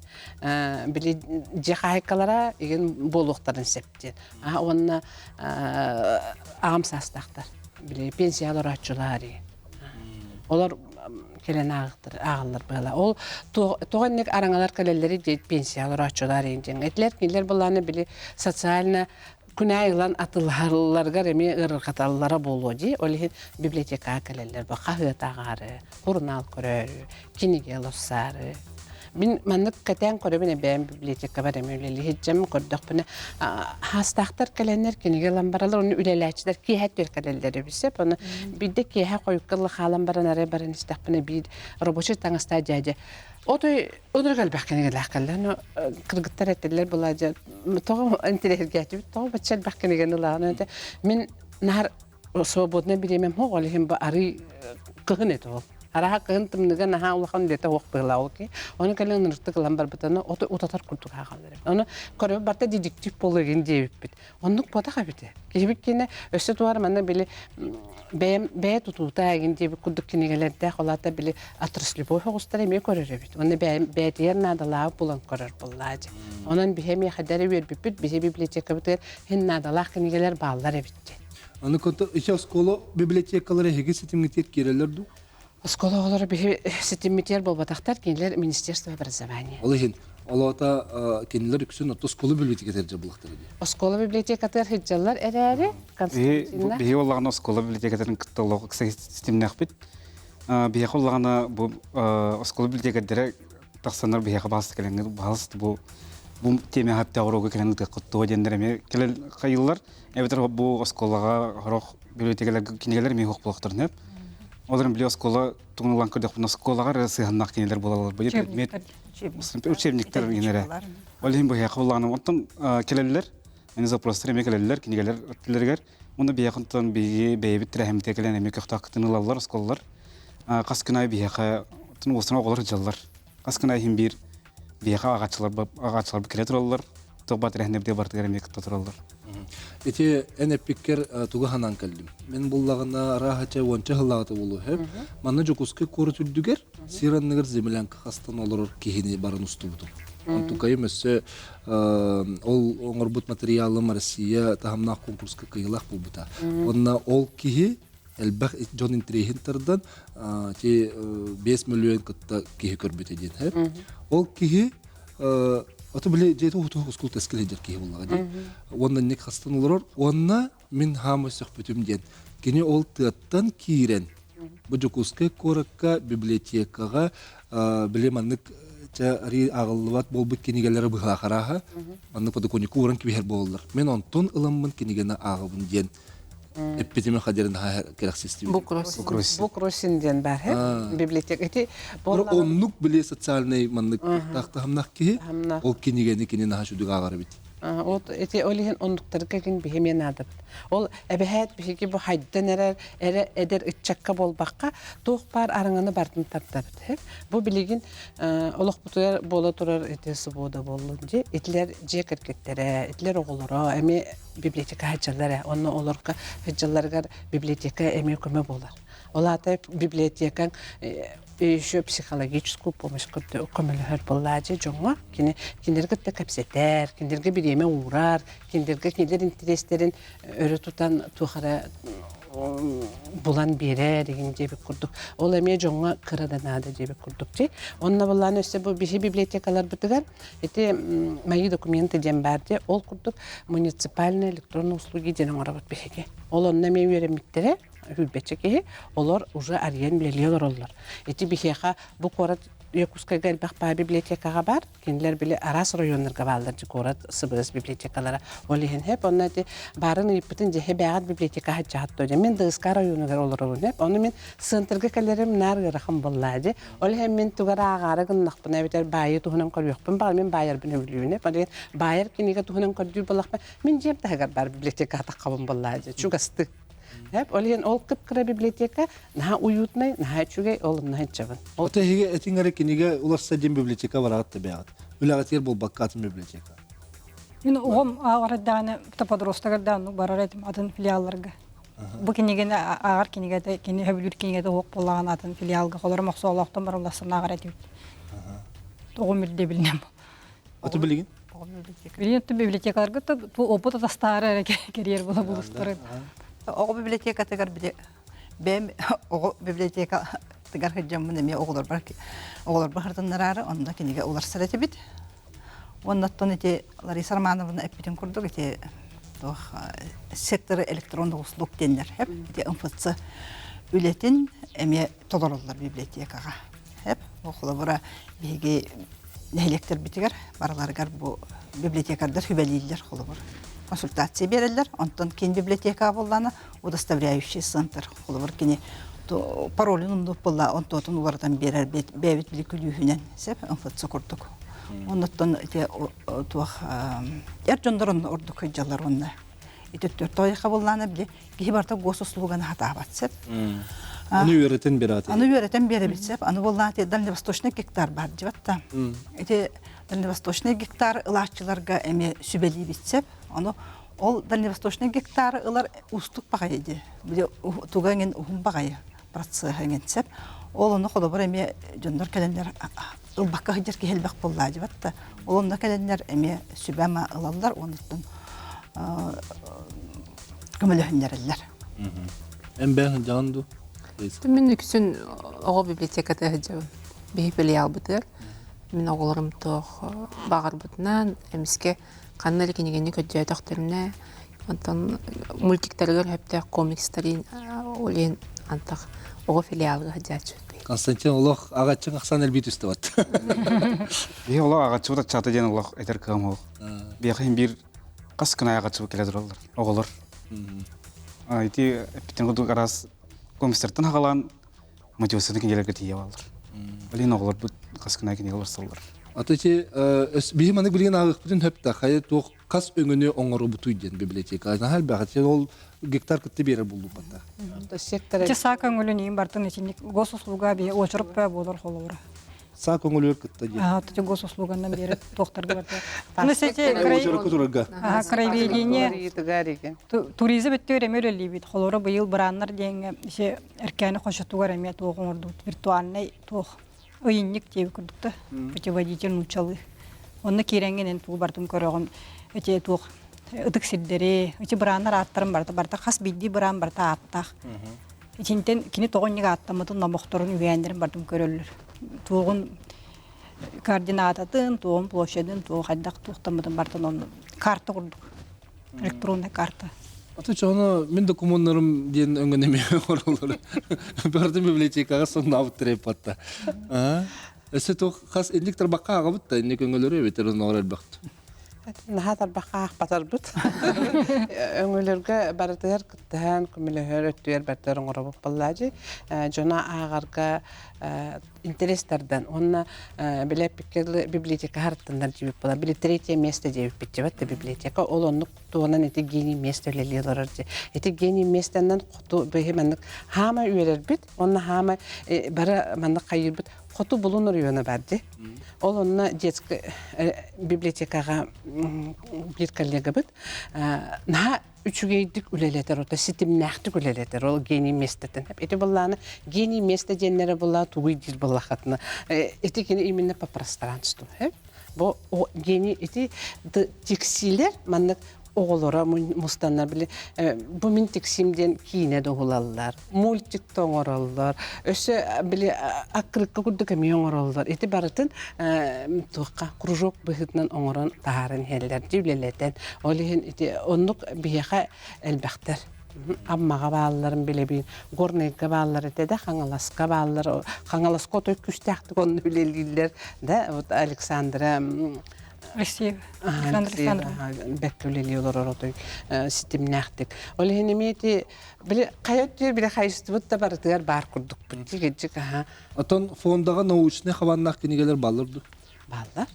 били дьиэ хаһайкалара игин буолуохтарын сөп диэн. Уонна аҕам саастаахтар били пенсия олорооччулар Олор кэлэн ааҕыктар ааҕаллар быала. Ол тоҕо инник араҥалар кэлэллэри диэт пенсия олорооччулар диэн. Этилэр кинилэр былааны били социально күнээ ылан атылларыгар эмиэ ыарырҕаталлара буолуо дии. Ол иһин библиотекаҕа кэлэллэр бу хаһыат ааҕаары, сурунаал көрөөрү, кинигэ ылсаары. Мин маннык кэтээн көрөбүн эбээм библиотекабар эмиэ үлэлиһитдьэм көрдөхпүнэ хаастаахтар кэлэннэр кинигэ ылан баралар оны үлэлээччилэр киэһэ түөр кэлэллэр эбит сөп ону биирдэ киэһэ хойукка ыла хаалан баран арай баран истэхпинэ биир рабочий таҥастаах дьээдьэ отой онур элбэх кинигэлээх кэллэ ону кыргыттар этэллэр была дьэ тоҕо интириэһиргээтибит тоҕо бачча элбэх кинигэни ылаҕын мин наар свободное бириэмэм суох, ол иһин бу арый кыһын этэ ол. Араха кыһын тымныга наһаа улахан үлэтэ суох быһыылаах ол киһи. Ону кэлин ынырыктык ылан барбытына оту утатар курдук ааҕаллар эбит. Ону көрөбүт барта детектив буолуо диэбиппит. Оннук буотах эбит. Киһибит киэнэ өссө туар манна били бэйэм бэйэ тутуута эгин диэбит курдук кинигэлэрдээх ол аата били отраслевой соҕустар эмиэ көрөр эбит. Онно бэйэтигэр наадалаабыт булан көрөр буоллаа дьэ. Онон биһи эмиэ эдэр үөрбүппүт биһи библиотекабытыгар хин наадалаах кинигэлэр бааллар эбит диэн. Аны ити оскуола библиотекалара эһиги ситимҥитигэр киирэллэр дуу? Оскуола оҕолоро биһи ситиммитигэр буолбатахтар, кинилэр Министерство образования. Ол иһин, ол аата кинилэр үксүн отто оскуола библиотекатыгар дьабыллахтара дии. Оскуола библиотекатыгар сылдьаллар эрээри, Константинна... Биһи оллаҕына оскуола библиотекатын кытта олох ыкса ситимнээхпит. Биһиэхэ оллаҕына бу оскуола библиотекардара тахсаннар биһиэхэ баҕас кэлэҥҥит баҕас бу бу тиэмэ хаттаах уруогу кэлэн ытыаххыт туо диэннэр эмиэ кэлэн хайыыллар. Эбэтэр бу оскуолаҕа сорох библиотекаларга кинигэлэр эмиэ суох буолуохтарын сөп. Ол эрэн били оскуола тугун ылан көрдөхпүнэ оскуолаҕа эрэ сыһыаннаах кинилэр буолаллар. Бу предмет учебниктар инэрэ. Ол иһин быһыаха буллаҕына оттон кэлэллэр. Мени запростар эмиэ кэлэллэр кинигэлэр өттүлэригэр. Уонна биһиэхэ онтон биһиги бэйэбит тэрээһиммитигэр кэлэн эмиэ көхтөөх кыттыыны ылаллар оскуолалар. Хас күн аайы биһиэхэ оттон уостан оҕолор дьаллар. Хас күн аайы иһин биир биһиэхэ ааҕааччылар ааҕааччыларбыт кэлэ тураллар. Туох баар тэрээһиннэрбитигэр барытыгар эмиэ кытта тураллар. Ити эн эппиккэр тугу санаан кэллим. Мин буллаҕына арааһа уонча сыллааҕыта буолуо сөп. Манна Дьокуускай куорат үрдүгэр сир анныгар землянка хастан олорор киһини баран устубутум. Онтукайым өссө ол оҥорбут материалым Россия таһымнаах конкурска кыайыылаах буолбута. Онно ол киһи элбэх дьон интэриэһин тардан ти 5 мөлүйүөн кытта киһи көрбүтэ диэн. Ол киһи ото били дьиэтэ уһуту ускул тэскил сылдьар киһи буоллаҕа дии. Уонна инник хастан олорор. Уонна мин хаама сөхпүтүм диэн. Кини ол тыаттан киирэн бу Дьокуускай куоракка библиотекаҕа били маннык чэ арыы ааҕыллыбат буолбут кинигэлэри быһаахарааһа маннык подоконникка ууран кэбиһэр буолаллар. Мин онтон ыламмын кинигэни ааҕабын диэн эппитими хадерин кэрэхсистибит. Букросин диэн бар библиотека. Ити оннук били социальный маннык тахтахамнах киһи ол кинигэни кини наһаа сүдүг ааҕар эбит. Вот эти ол иһин оннуктарга кин биһи эмиэ наадабыт. Ол эбэһээт биһиги бу хайдан эрэр эрэ эдэр ыччакка буолбакка туох баар арыҥаны бардын тардабыт. Бу билигин олохпутугар буола турар ити свобода буоллун дии. Итилэр дьиэ кэргэттэрэ, итилэр оҕолоро эмиэ библиотека сылдьаллар ээ. Онно олорго сылдьалларыгар библиотека эмиэ көмө буолар. Ол аата библиотекаҥ еще психологическую помощь көмөлөһөр буоллаачы дьоҥҥо кини кинилэргэ кытта кэпсэтэр, кинилэргэ бириэмэ уурар, кинилэргэ кинилэр интэриэстэрин өрө тутан туох эрэ булан биэрэр игин диэбит курдук. Ол эмиэ дьоҥҥо кыра да наада диэбит курдук дии. Онно былаан өссө бу биһи библиотекаларбытыгар ити мои документы диэн баар дии. Ол курдук муниципальные электронные услуги диэн оҥоробут биһиги. Ол онно эмиэ үөрэммиттэрэ сүүрбэччэ киһи, олор уже арыйан үлэлии олороллор. Ити биһиэхэ бу куорат Якутскайга элбэх баа библиотекаҕа баар. Кинилэр били араас районнарга бааллар дьи куорат СБС библиотекалара. Ол иһин хэп онно ити баарын ыйыппытын дьэһэ бээҕит библиотека хаччаһатто дьэ мин ДСК районугар олоробун хэп. Ону мин центрга кэлэрим наар ыарахан буоллаа дьи. Ол иһин мин тугар ааҕаары гыннахпына эбэтэр баайы туһунан көрүөхпүн баҕар мин баайарбын өбүлүүбүн хэп. Ол иһин баайар кинигэ туһунан көрдүүр буоллахпына мин дьиэм таһыгар баар библиотека атаххабын буоллаа дьи чугастыы. Хэп ол иһин ол кып-кыра библиотека наһаа уютнай, наһаа үчүгэй, ол наһаа иччэбин. Ото эһиги этиҥ эрэ кинигэ уларса диэн библиотека бараҕыт да бэйэҕит. Үлэҕитигэр буолбакка атын библиотека. Мин оҕом ааҕар даҕаны подростогар даҕаны барар этим атын филиалларга. Бу кинигэни ааҕар кинигэтэ, кини сөбүлүүр кинигэтэ суох буоллаҕына атын филиалга холорум охсоолоохтон барыллассан ааҕар этибит. Оҕом ирдэбилинэн. Аты билигин? Билигин библиотекаларга опыт атастаары эрэ кэриэр була булустарын. Оҕо библиотекатыгар били бэйэм оҕо библиотекатыгар сылдьаммын эмиэ оҕолорбор оҕолорбор сырытыннараары онно кинигэ уларсар этибит. Уонна оттон ити Лариса Романовна эппитин курдук ити туох секторы электронных услуг диэннэр эп ити МФЦ үлэтин эмиэ толороллор библиотекаҕа. Эп холобура биһиги нэһилиэктэрбитигэр барыларыгар бу библиотекардар сүбэлииллэр холобур консультация биэрэллэр. Онтон киин библиотека буоллаана удостоверяющий центр холобур кини паролун умнуп буолла онтуотун уларытан биэрэр бэйэбит били күлүүһүнэн сеп МФЦ курдук. Оннуттан ити туох эр дьоннор онно ордук сылдьаллар уонна ити төрт буоллаана били киһи барыта госуслуганы хатаабат сеп. Аны үөрэтэн берат. Аны үөрэтэн биэрэбит сеп. Аны буоллаан дальневосточный гектар бар дибатта. Ити дальневосточный гектар ылааччыларга эми сүбэлиибит сеп. Ону ол дальневосточный гектары ылар уустук баҕайы ди. Били туга эҥин уһун баҕайы процесс эҥин сеп. Ол ону холобур эмиэ дьоннор кэлэннэр ылбакка сылдьар киһи элбэх буоллаа дибатта. Ол онно кэлэннэр эмиэ сүбэ-ама ылаллар онуттан көмөлөһүннэрэллэр. Эн бэйэҥ сылдьаҕын дуу? Мин үксүн оҕо библиотеката сылдьабын. Биһи филиалбытыгар мин оҕолорум туох баҕарбытынан эмискэ ханна эрэ кинигэни көрдөөтөхтөрүнэ онтон мультиктарыгар сөптөөх комикстарын ол иһин антах оҕо филиалыгар сылдьааччыбыт. Константин олох аҕаччыҥ ахсаан элбии түстэ бат. Биһи олох аҕаччыбыт аччаата диэн олох этэр кыам ол. Биэхэ иһин биир хас күн аҕаччыбыт кэлэ тураллар оҕолор. Ити эппитин курдук араас комиссартан хагалаан мотивацияны кинилэргэ тиийэ бааллар. Билигин оҕолорбут хас күн кинигэ уларсаллар. Аты ити биһи маннык билигин ааҕыахпытын сөп да хайа туох хас өҥөнү оҥоробутуй диэн библиотека. Наһаа элбэх. Ити ол гектар кытта биэрэр буллуппатта. Сектор Ити саа көҥүлүн иин бартын итинник госуслуга би очередь буолар холобура. Саа көҥүлүгэр кытта диэн. Ага, ити госуслуганнан биэрэ туохтарга барда. Аны сети Очерекка турарга. краеведение туризм өттүгэр эмиэ үлэлиибит. Холобура быйыл бырааннар диэҥҥэ ити Эркээни хочотугар эмиэ туох оҥордубут виртуальнай туох ыйынньык диэбит курдук да путеводитель нууччалыы. Онно киирэҥҥин эн тугу барытын көрөҕүн ити туох ытык сирдэри, ити бырааннар ааттарын барыта барыта хас биирдии быраан барыта ааттаах. Итинтэн кини тоҕо инник ааттаммытын номохторун үгээннэрин барытын көрөллөр. Туоҕун координататын, туоҕун площадын, туох хайдах туохтаммытын барытын онно карта курдук. Электронная карта. Аты чоно мин документарым диэн өҥөн эмиэ оҥороллор. Барытын библиотекаҕа соннаабыттар эппатта. Өссө туох хас инник тарбахха аҕабыт да инник өҥөлөрү эбэтэр оннооҕор элбэхт. Наһаа тарбахха аахпатарбыт. Өҥөлөргө барытыгар кыттыһан, көмөлөһөр өттүгэр барытыгар оҥоробут буоллаадьы. Дьоно ааҕарга интерес тардан уонна билэппиккэ дылы библиотека харыттаннар диэбит буолар. Били третье место диэбиппит дьэбэт да библиотека. Ол оннук туһунан ити гений место үлэлии олорор дьэ. Ити гений местэннэн хоту бэһи маннык хаама үөрэрбит уонна хаама бары маннык хайыырбыт хоту булун оройуона бар дии. Ол онно детская библиотекаҕа биир коллегабыт наһаа үчүгэйдик үлэлэтэр, ота ситимнээхтик үлэлэтэр ол гений местэтин. Ити буллааны гений место диэннэрэ булла тугуй диир буллахатына. Ити кини именно по пространству. Бу гений ити тиксилер маннык оҕолоро мустаннар били бу мин тиксим диэн киинэ да уһулаллар, мультик да оҥороллор, өссө били аккырыкка курдук эмиэ оҥороллор. Ити барытын туохха кружок быһыытынан оҥорон таһааран иһэллэр дии үлэлэтэн. Ол иһин ити оннук биһиэхэ элбэхтэр. Аммаҕа баалларын билэбин, Горнайга бааллар этэ да, Хаҥаласка бааллар. Хаҥаласка отой күүстээхтик онно үлэлииллэр да. Вот Александра Алексеева. Александра Александровна. Бэркэ үлэлии олорор отой ситимнээхтик. Ол иһин эмиэ ити били хайа өттүгэр били хайыстыбыт да барытыгар баар курдукпут. Дьик аха. Отон фондаҕа научнай хабаннаах кинигэлэр бааллар дуо? Бааллар.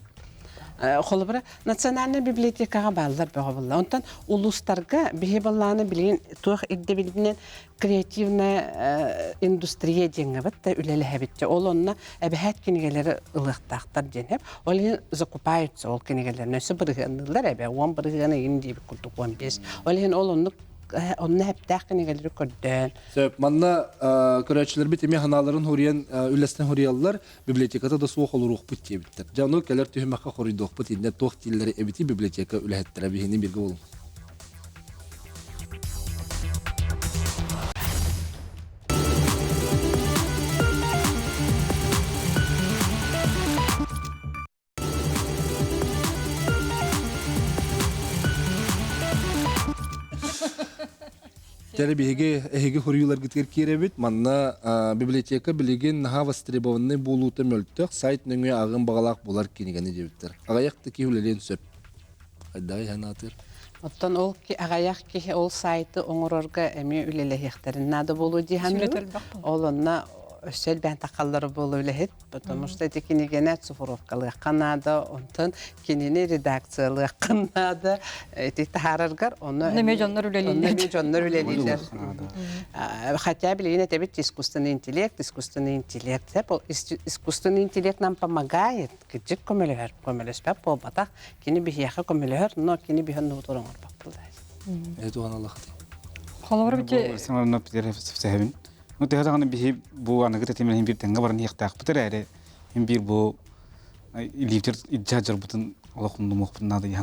Холобура, национальнай библиотекаҕа бааллар бөҕө буолла. Онтон улуустарга биһи баллааны билигин туох ирдэбилинэн креативная индустрия диэҥҥэ да үлэлэһэбит. Ол онно эбэһээт кинигэлэри ылыахтаахтар диэн. Ол иһин закупаются ол кинигэлэрин. Өссө бырыһыанныыллар эбэ, 10 бырыһыан ыйын диэбит курдук 15. Ол иһин ол оннук онно эптээх кинигэлэри көрдөөн. Сөп. Манна көрөөччүлэрбит эмиэ санааларын хоруйан үллэстэн хоруйаллар. Библиотеката да суох олоруохпут диэбиттэр. Дьэ, ону кэлэр түһүмэххэ хоруйдуохпут иннэ туох дииллэри эбити библиотека үлэһиттэрэ биһини бииргэ буолуҥ. Тэри биһиги эһиги хоруйууларгытыгар киирэбит. Манна библиотека билигин наһаа востребованный буолуута мөлтөх, сайт нөҥүө ааҕыан баҕалаах булар кинигэни диэбиттэр. Аҕыйах да киһи үлэлиэн сөп. Хайдаҕый санаатыыр? Оттон ол аҕыйах киһи ол сайты оҥорорго эмиэ үлэлэһиэхтэрин наада буолуо дии саныыбын. Ол онно өссө элбээн таххаллара буолуо үлэһит. Потому что ити кинигэни оцифровкалыахха наада, онтон кинини редакциялыахха наада. Ити таһаараргар онно эмиэ дьоннор үлэлииллэр. Онно эмиэ дьоннор үлэлииллэр. Хотя билигин этэбит искусственный интеллект, искусственный интеллект. Искусственный интеллект нам помогает, кырдьык көмөлөһөр, көмөлөспөт буолбатах. Кини биһиэхэ көмөлөһөр, но кини биһэн нуутур оҥорбот буоллар. Это Аллахты. Холобур бити Ну, төһө даҕаны биһи бу аныгы тэтимин биир тэҥҥэ баран иһиэхтээхпит эрээри, мин биир бу илиибитигэр илдьэ сылдьарбытын олох умнумуохпун наада дии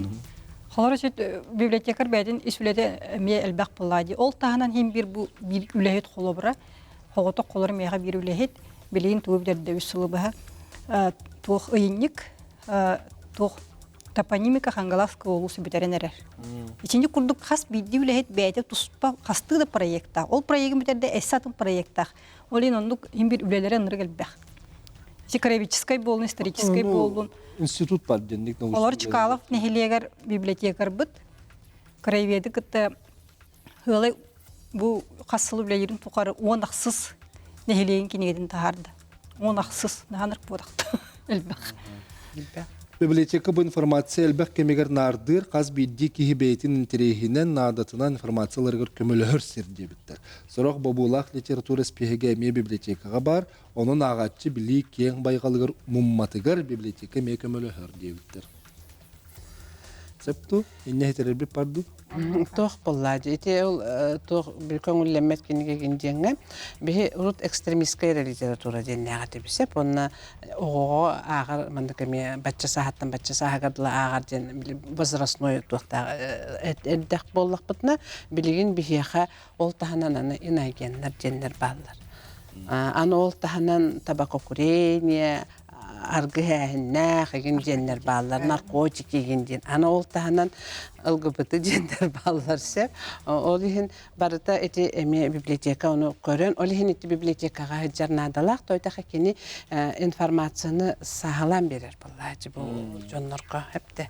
Холобур сүт библиотекарь бэйэтин ис үлэтэ эмиэ элбэх буоллаа дии. Ол таһынан иһин биир бу биир үлэһит холобура, хоҕотох холор миэхэ биир үлэһит, билигин тугу бүтэрдэ үс сылы быһа туох ыйынньык, туох топонимика Хангаласского улуус бүтэрэн эрэр. Итинник курдук хас биирдии үлэһит бэйэтэ туспа хастыы да проектаах. Ол проегын бүтэрдэ эссе атын проектаах. Ол иһин оннук иһин бир үлэлэрэ ынырык элбэх. Ити краеведческай буоллун, историческай буоллун. Институт бар денник Олор Чкалов нэһилиэгэр библиотекарбыт краеведы кытта ыалай бу хас сыл үлэлиирин тухары уон ахсыс нэһилиэгин кинигэтин таһаарда. Уон ахсыс наһанар буотахта элбэх. Библиотека бу информация элбэх кэмигэр наардыыр, хас биирдии киһи бэйэтин интэриэһинэн, наадатынан информацияларыгар көмөлөһөр сир диэбиттэр. Сорох бобуулаах литература испииһэгэ эмиэ библиотекаҕа баар, онон ааҕааччы билии киэҥ байҕалыгар мумматыгар библиотека эмиэ көмөлөһөр диэбиттэр. Сөп дуу? Инньэ иһитэрэрбит бар дуу? Туох буолла ити ол туох бир көҥүллэммэт кинигэгин диэҥҥэ биһи урут экстремистская эрэ литература диэннээх этибит сөп уонна оҕоҕо ааҕар маннык эмиэ бачча сааһыттан бачча сааһыгар дылы ааҕар диэн возрастной туохтаах эрдэх буоллахпытына билигин биһиэхэ ол таһынан аны иноагеннар диэннэр бааллар аны ол таһынан табакокурение аргы иһээһиннээх игин диэннэр бааллар, наркотик игин диэн. Аны ол таһынан ЛГБТ диэннэр бааллар сөп. Ол иһин барыта ити эмиэ библиотека ону көрөн, ол иһин ити библиотекаҕа сылдьар наадалаах, тойтаха кини информацияны саһалаан биэрэр буоллааччы бу дьоннорго эптэ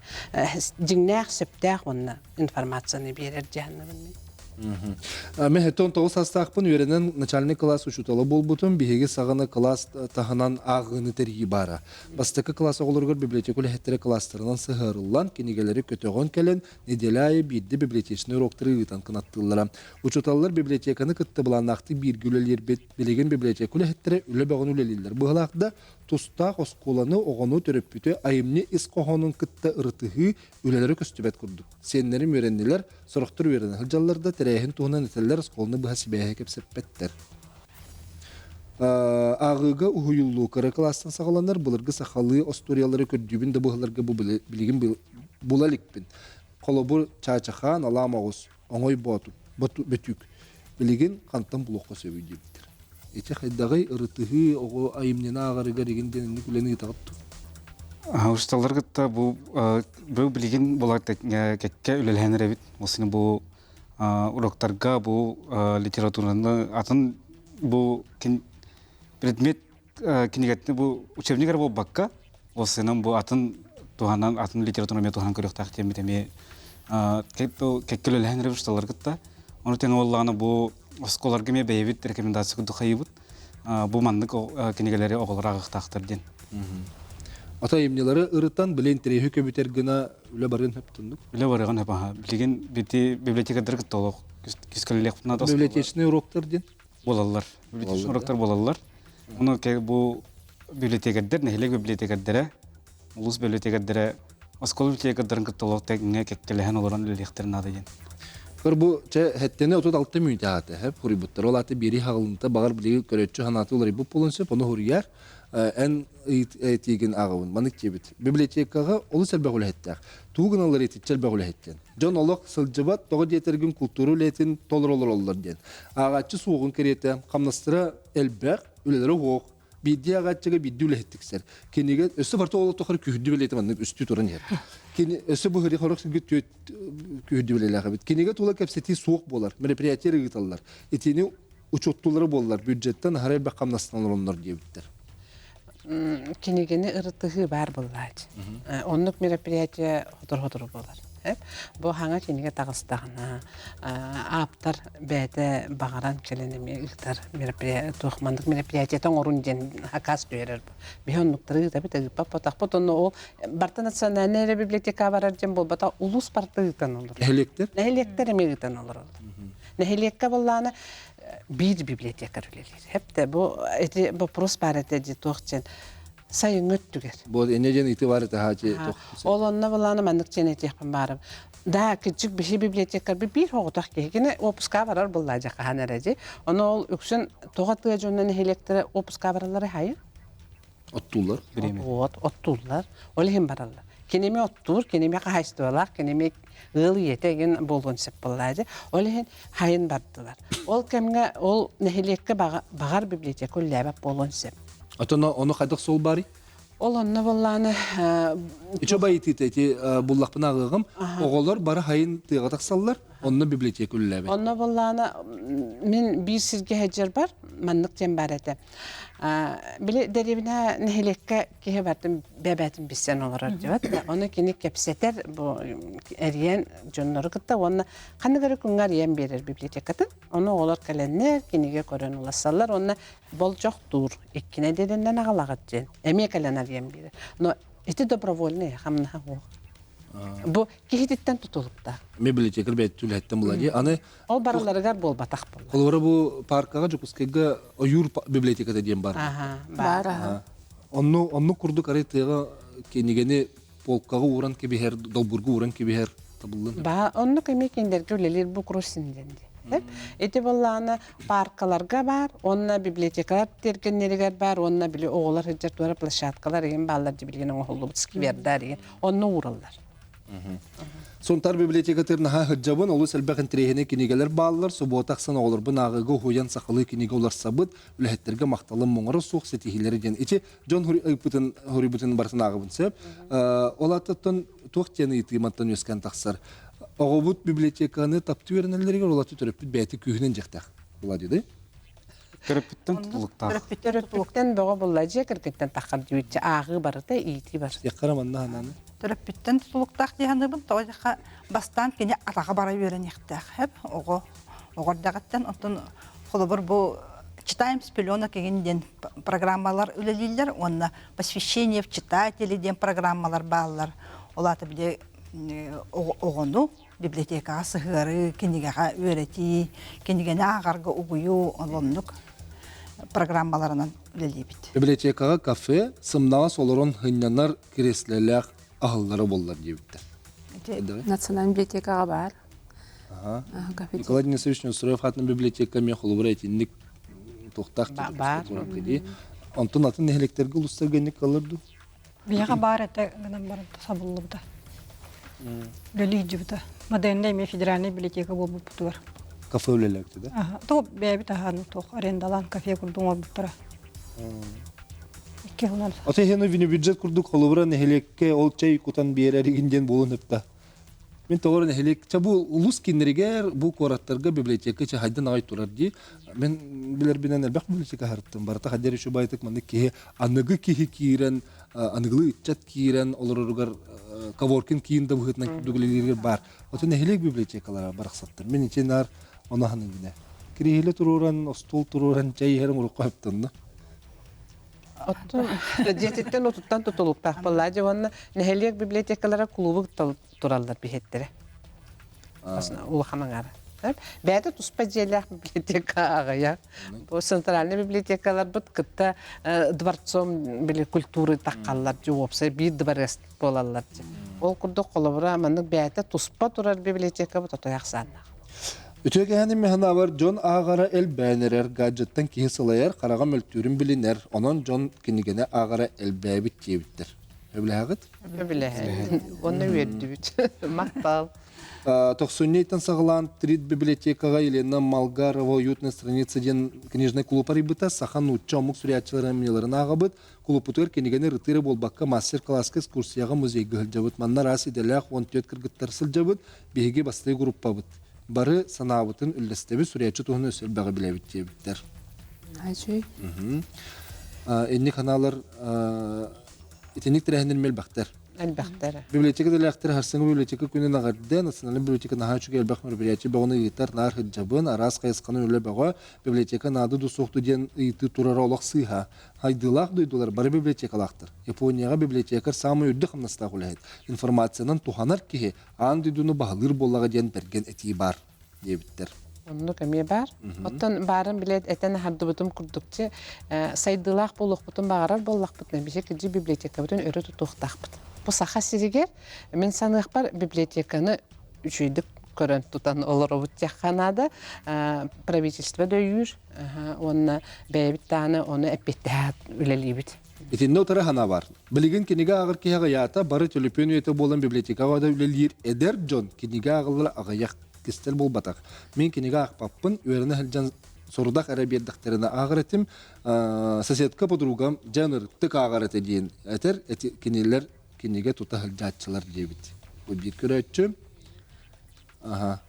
дьиҥнээх сөптөөх уонна информацияны биэрэр дьаһаннабын мин. Мен 79 саастаахпын үөрэнэн начальный класс учуутала буолбутум. Биһиги саҕана класс таһынан ааҕыыны тэрийии баара. Бастакы класс оҕолоругар библиотека үлэһиттэрэ класстарынан сыһыарыллан, кинигэлэри көтөҕөн кэлэн, неделя аайы биирдэ библиотечнай уроктары ыытан кынаттыыллара. Учууталлар библиотеканы кытта былааннаахтык бииргэ үлэлиирбит. Билигин библиотека үлэһиттэрэ үлэ бөҕөнү үлэлииллэр быһыылаах да, тустаах оскуоланы, оҕону, төрөппүтү айымньы ис хоһоонун кытта ырытыһыы үлэлэрэ көстүбэт курдук. Сиэннэрим үөрэннилэр, сорохтор үөрэнэ сылдьаллар да, тэрээһин туһунан этэллэр, оскуоланы быһа сибээһи кэпсэппэттэр. Ааҕыыга уһуйуллуу кыра кылаастан саҕаланар, былыргы сахалыы остуоруйалары көрдүүбүн да быһаларга бу билигин була иликпин. Холобур, Чаачахаан, Алаам оҕус, Оҥой Боотук, Бөтүүк билигин хантан булуохха сөбүй диэбиттэр. Ити хайдаҕый ырытыһыы оҕо айымньыны ааҕарыгар игин диэн инник үлэни ыытаҕыт дуо? Учууталлар кытта бу бу билигин була кэккэ үлэлэһэн эрэбит. Ол бу уроктарга бу литератураны атын бу предмет кинигэтин бу учебник эрэ буолбакка, ол сынан бу атын туһанан атын литератураны эмиэ туһанан көрүөхтээх диэммит эмиэ кэккэ үлэлэһэн эрэ учууталлар кытта. Ону тэҥэ буоллаҕына бу оскуолаларга эмиэ бэйэбит рекомендация курдук хайыыбыт. Бу маннык кинигэлэри оҕолор ааҕыахтаахтар диэн. Ата айымньылары ырытан, били интэриэһи көбүтэр гына үлэ барыан хөптуннук? Үлэ барыан хөп аха. Билигин бити библиотекардар кытта олох кискэлэлиэхпит наада. Библиотечный уроктар диэн? Буолаллар. Библиотечный уроктар буолаллар. Ону бу библиотекардар, нэһилиэк библиотекардара, улуус библиотекардара оскуола библиотекардарын кытта олох тэҥҥэ кэккэлэһэн олорон үлэлиэхтэрин наада диэн. Көр бу чэ хэттени 36 мүнүүтэ аата хэп хуруйбуттар. Ол аата биэри хаҕылынта бағар билиги көрөччү ханааты уларыйбыт буолун сөп, ону хуруйар. Эн этиигин ааҕабын. Манык диэбит. Библиотекаҕа олус элбэх үлэһиттээх. Тугу гыналлар итиччэ элбэх үлэһиттэн. Дьон олох сылдьыбат, тоҕо диэтэргин култуура үлэтин толоролороллор диэн. Ааҕааччы суоҕун кэриэтэ, хамнастара элбэх, үлэлэрэ уһуох. Биирдии ааҕааччыга биирдии үлэһит тиксэр. Кинигэ өссө барыта ол тухары күһүрдүү билиэтэ маннык үстүү туран иһэр. Кини өссө бу хыры хорох сиргэ түөт күһүрдүү билэлээх эбит. Кинигэ тула кэпсэтии суох буолар, мероприятие ыыталлар. Итини учуоттуулара буоллар, бюджеттан аһара элбэх хамнастанан олороннор диэбиттэр. Кинигэни ырытыһыы баар буоллаачы. Оннук мероприятие хотор-хотору буолар. Бу хаҥа кинигэ таҕыстаҕына, ааптар бэйэтэ баҕаран кэлэн эмиэ ыытар мероприятие, туох маннык мероприятиета оҥорун диэн акаас түһэрэр. Биһи оннуктары ыытабыт, ыыппаппатахпыт. Онно ол барыта национальнай эрэ библиотека барар диэн буолбата, улуус барыта ыытан олорор. Нэһилиэктэр? Нэһилиэктэр эмиэ ыытан олороллор. Нэһилиэккэ буоллаҕына биир библиотекарь үлэлиир. Хэптэ бу ити вопрос баар этэ дии туох диэн сайыҥҥы өттүгэр. Бу эне диэн ити бар этэ хаачы Ол онно булааны маннык диэн этиэхпин баарым. Да, кырдьык биһи библиотекарь биир оҕотох киһи кини отпуска барар буллаа дьэ хаһан эрэ дии. Ону ол үксүн тоҕо тыа дьонно нэһилиэктэрэ отпуска бараллара хайы? Оттууллар. Вот, оттууллар. Ол иһин бараллар. Киними оттуур, киними хаһайыстыбалаах, киними ыал ийэтэ игин буолуон сөп буоллаа дии. Ол иһин хайын бардылар. Ол кэмҥэ ол нэһилиэккэ баҕар библиотека үллээбэт буолуон сөп. Отон ону хайдах суол барый? Ол онно буоллааны Ичо байытыыта ити буллахпына ааҕыаҕым. Оҕолор бары хайын тыаҕа тахсаллар, онно библиотека үлэлээбэт. Онно буоллаана мин биир сиргэ сылдьарбар маннык диэн баар этэ. Били дэриэбинэ нэһилиэккэ киһи бартын бэбээтин билсэн олорор диэбэт. Ону кини кэпсэтэр бу эрийэн дьоннору кытта уонна ханнык эрэ күҥҥэ арыйан биэрэр библиотекатын. Ону оҕолор кэлэннэр кинигэ көрөн улассаллар уонна болдьохтуур икки нэдиэлэннэн аҕалаҕыт диэн эмиэ кэлэн арыйан биэрэр. Но ити добровольный хамнаһа суох. Бу киһититтэн тутулуктаах. Библиотекарь бэйэтэ үлэһиттэн була дии. Аны Ол барыларыгар буолбатах буолла. Холобура бу паркаҕа Дьокуускайга ойуур библиотеката диэн бар. Аха, баар. Аха. Онну оннук курдук арай тыаҕа кинигэни полкаҕа ууран кэбиһэр, долбуурга ууран кэбиһэр табыллын. Ба, оннук эмиэ кинилэргэ үлэлиир бу кросин диэн дии. Ити буоллаҕына паркаларга баар, уонна библиотекалар тиэргэннэригэр баар, уонна били оҕолор сылдьар туора площадкалар игин бааллар дии билигин оҥоһуллубут сквердар игин. Онно уураллар. Сунтар библиотекатыгар наһаа сылдьабын, олус элбэх интэриэһинэй кинигэлэр бааллар. Субуота ахсын оҕолорбун ааҕыыга уһуйан сахалыы кинигэ уларсабыт, үлэһиттэргэ махталым муҥура суох ситиһиилэрэ диэн. Ити дьон ыйпытын, хоруйбутун барытын ааҕабын сөп. Ол ааттан туох диэн ыйытыы мантан үөскээн тахсар. Оҕобут библиотеканы таптыы үөрэнэллэригэр ол аты төрөппүт бэйэтэ күүһүнэн дьиэхтээх. Була дии Төрөппүттэн тутулуктаах. Төрөппүттэн бөҕө булла дьиэ кэргэнтэн таххар дьүөччэ ааҕыы барыта, иитии барыта. Яххара манна ханааны. Төрөппүттэн тутулуктаах дии саныыбын. Тоҕо диэххэ бастаан кини атаҕа бара үөрэниэхтээх. Хэп оҕо оҕо эрдэҕиттэн оттон холобур бу читаем с пеленок игин диэн программалар үлэлииллэр уонна посвящение в читатели диэн программалар бааллар. Ол аата били оҕону библиотекаҕа сыһыарыы, кинигэҕэ үөрэтии, кинигэни ааҕарга угуйуу оннук программаларынан үлэлиибит. Библиотекаҕа кафе сымнаҕас олорон сынньанар креслэлээх аһыллара буоллар диэбиттэр. Национальный библиотекаҕа баар. Николай Денисович Неустроев аатынан библиотека эмиэ холобура итинник туохтаах баар. Онтон атын нэһилиэктэргэ улуустарга инник каллар дуу? Биһиэхэ баар этэ гынан баран сабыллыбыта. Үлэлии сылдьыбыта. Модельнай эмиэ федеральнай библиотека буолбуппутугар. Кафе үлэлээбитэ да? Аха. Тоҕо бэйэбит аһаан туох арендалаан кафе курдук оҥорбуттара. Икки сылынан. Ата иһин бюджет курдук холобура нэһилиэккэ ол чэй кутан биэрэр игин диэн буолуон сөптө. Мин тоҕо нэһилиэк ча бу улус киннэригэр бу куораттарга библиотека ча хайдан аҕай турар дии. Мин билэрбинэн элбэх библиотека аһарыттым. Барыта хадер үчүгэй маннык киһи аныгы киһи киирэн аныгылыы ыччат киирэн олороругар коворкинг киин да быһыытынан курдук үлэлииригэр баар. Оту нэһилиэк библиотекалара барахсаттар. Мин ити наар ону аһыныыбын. Кириэһилэ туруоран, остуол туруоран чэй иһэрим урукку хөптөннө. Оттон дьиэтиттэн отуттан тутулуктаах буоллаа дьэ уонна нэһилиэк библиотекалара кулуубу тураллар биһиэттэрэ. Улахан аҥаара. Бэйэтэ туспа дьиэлээх библиотека аҕыйах. Бу центральный библиотекаларбыт кытта дворцом били культуры таххаллар дьэ уопсай биир дворец буолаллар дьэ. Ол курдук холобура маннык бэйэтэ туспа турар библиотекабыт отой ахсааннаах. Үтүө кэһэним механабар дьон ааҕара элбээн эрэр, гаджеттан киһи сылайар, хараҕа мөлтүүрүн билинэр, онон дьон кинигэни ааҕара элбээбит диэбиттэр. Өбүлэһэҕит? Өбүлэһэбит. Уонна үөрдүбүт. Махтал. Тохсунньуйтан саҕалаан Трит библиотекаҕа Елена Малгарова «Уютная страница» диэн книжный клуб арыйбыта. Саха нуучча омук суруйааччыларын айымньыларын ааҕабыт. Кулуппутугар кинигэни ырытыыра буолбакка мастер-класска экскурсияҕа музейга сылдьабыт. Манна араас идэлээх 14 кыргыттар сылдьабыт. Биһиги бастакы группабыт. Бары санаабытын үллэстэбит, суруйааччы туһунан өссө элбэҕи билэбит диэбиттэр. Үчүгэй. Инник ханаалар итинник тэрээһиннэр мэлбэхтэр. Элбэхтэр. Библиотека дэлээхтэр харсыҥы библиотека күнүн аҕардэ национальный библиотека наһаа үчүгэй элбэх мероприятие бөҕөнү ыытар, наар сылдьабын, араас хайысханы үлэ бөҕө, библиотека наада ду суохту диэн ыйытыы турара олох сыыһа. Хайдыылаах дойдулар бары библиотекалаахтар. Японияҕа библиотекарь саамай үрдүк хамнастаах үлэһит. Информациянан туһанар киһи аан дойдуну баһылыыр буоллаҕа диэн бэргэн этии баар диэбиттэр. Оннук эмиэ баар. Оттон баарын билээт этэн аһардыбытым курдукчу сайдыылаах буолуохпутун баҕарар буоллахпытына биһи кырдьык библиотекабытын өрө тутуохтаахпыт. Бу Саха сиригэр мин саныахпар библиотеканы үчүгэйдик көрөн тутан олоробут диэххэ наада. Правительство да өйүүр уонна бэйэбит даҕаны ону эппиэттэһэ үлэлиибит. Итиннэ утары санаа баар. Билигин кинигэ ааҕар киһи аҕыйаата, бары төлөпүөн үйэтэ буолан библиотекаҕа да үлэлиир эдэр дьон кинигэ ааҕаллара аҕыйах кистэл буолбатах. Мин кинигэ аахпаппын, үөрэнэ сылдьан сорудах эрэ биэрдэхтэринэ ааҕар этим. Соседка подругам дьэ ынырыктык ааҕар этэ диэн этэр, эти кинилэр кинигэ тута сылдьааччылар диэбит. Бу биир көрөөччү. Аха.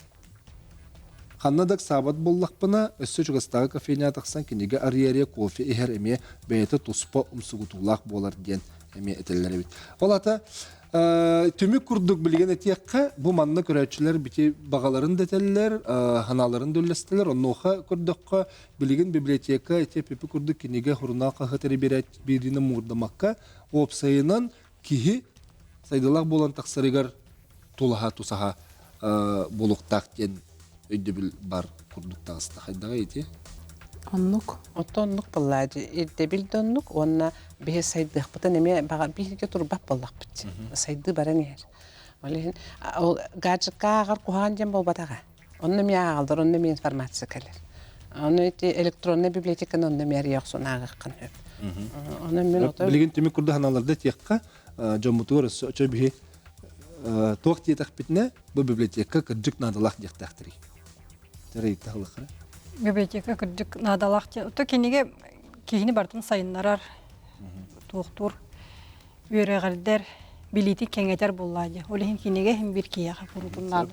Ханна да ыксаабат буоллахпына, өссө чугастааҕы кофейняҕа тахсан кинигэ арыйа-арыйа кофе иһэр эмиэ бэйэтэ туспа умсугутуулаах буолар диэн эмиэ этэллэр эбит. Ол аата түмүк курдук билигин этиэххэ, бу манна көрөөччүлэр бити баҕаларын да этэллэр, санааларын да үллэстэллэр. Онуоха көрдөххө, билигин библиотека ити пипи курдук кинигэ, сурунаал хаһыат эрэ биэриини муҥурдамакка, уопсайынан киһи сайдыылаах буолан тахсарыгар тулаһа тусаһа буолуохтаах диэн өйдөбүл бар курдук таҕыста. Хайдаҕа ити? Оннук. Оттон оннук буоллаа ирдэбил да оннук уонна биһи сайдыахпытын эмиэ баҕар биһиги турбат буоллахпыт. Сайдыы баран иһэр. Ол иһин ол гаджетка ааҕар куһаҕан диэн буолбатаҕа. Онно эмиэ ааҕаллар, онно эмиэ информация кэлэр. Ону ити электроннай библиотеканы онно эмиэ арыйа охсон ааҕыаххын сөп. Онон мин ото Билигин түмүк курдук ханаларда тиэххэ дьоммутугар өссө очо биһи туох диэтэхпитинэ бу библиотека кырдьык наадалаах диэхтээхтэрий. Тэрийитте халыхара. Библиотека кырдьык наадалаах диэн. Ото кинигэ киһини барытын сайыннарар, туохтуур, үөрэҕирдэр, билиитин кэҥэтэр буоллаа дии. Ол иһин кинигэ иһин биир киһиэхэ куруутун наада.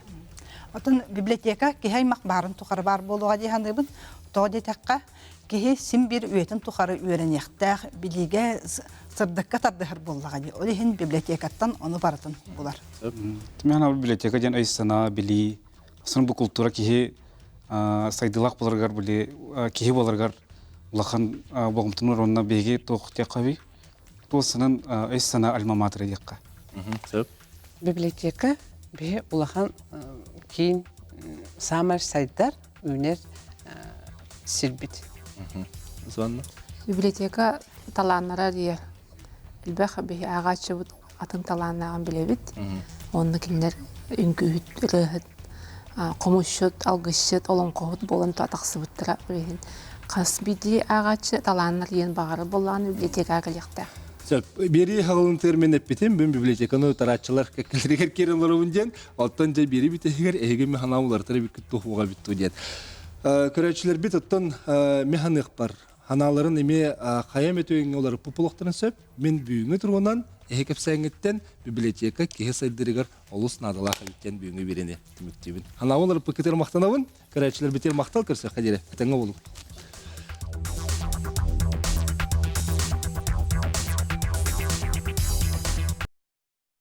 Отон библиотека киһи аймах баарын тухары баар буолуоҕа дии саныыбын. Тоҕо диэтэххэ, киһи син биир үйэтин тухары үөрэниэхтээх, билиигэ сырдыкка тардыһар буоллаҕа дии. Ол иһин библиотекаттан ону барытын булар. Тимэхин библиотека диэн өй-санаа, билии, сын бу култуура киһи сайдыылаах буоларыгар били киһи буоларыгар улахан болҕомтону уонна биһиги туох диэххэ Туосынан өй-санаа альма-матера диэххэ. Сөп. Библиотека биһи улахан киин саамай сайдар, үүнэр сирбит. Сонно. Библиотека талааннара диэр. Элбэх биһи ааҕааччыбыт атын талааннааҕын билэбит. Онно кинилэр үҥкүүһүт, ырыаһыт, хомусчут, алгысчыт, олоҥхоһут буолан тахсыбыттара. Ол иһин хас биирдии ааҕааччы талааннар диэн баҕарар буоллаҕына библиотекаҕа кэлиэхтээх. Сөп. Биэрии хаҕылын мен эппитим, бүгүн библиотеканы тарааччылар кэккэлэригэр киирэн олоробун диэн, оттон дьэ биэри бүтэһигэр эһиги механаа уларытар эбиккит туһуга бүтту диэн. Көрөөччүлэрбит оттон механыахпар ханааларын эмиэ хайа эмэ уларыппыт буолуохтарын сөп. Мин бүгүҥҥү туругунан эһи кэпсээҥҥиттэн библиотека киһи сайдырыгар олус наадалаах эбит диэн бүгүҥҥү биэриини түмүктүүбүн. Ханаабын уларыппыккытыгар махтанабын. Көрөөччүлэрбитигэр махтал көрсүөххэ диэри. Этэҥҥэ буолуҥ.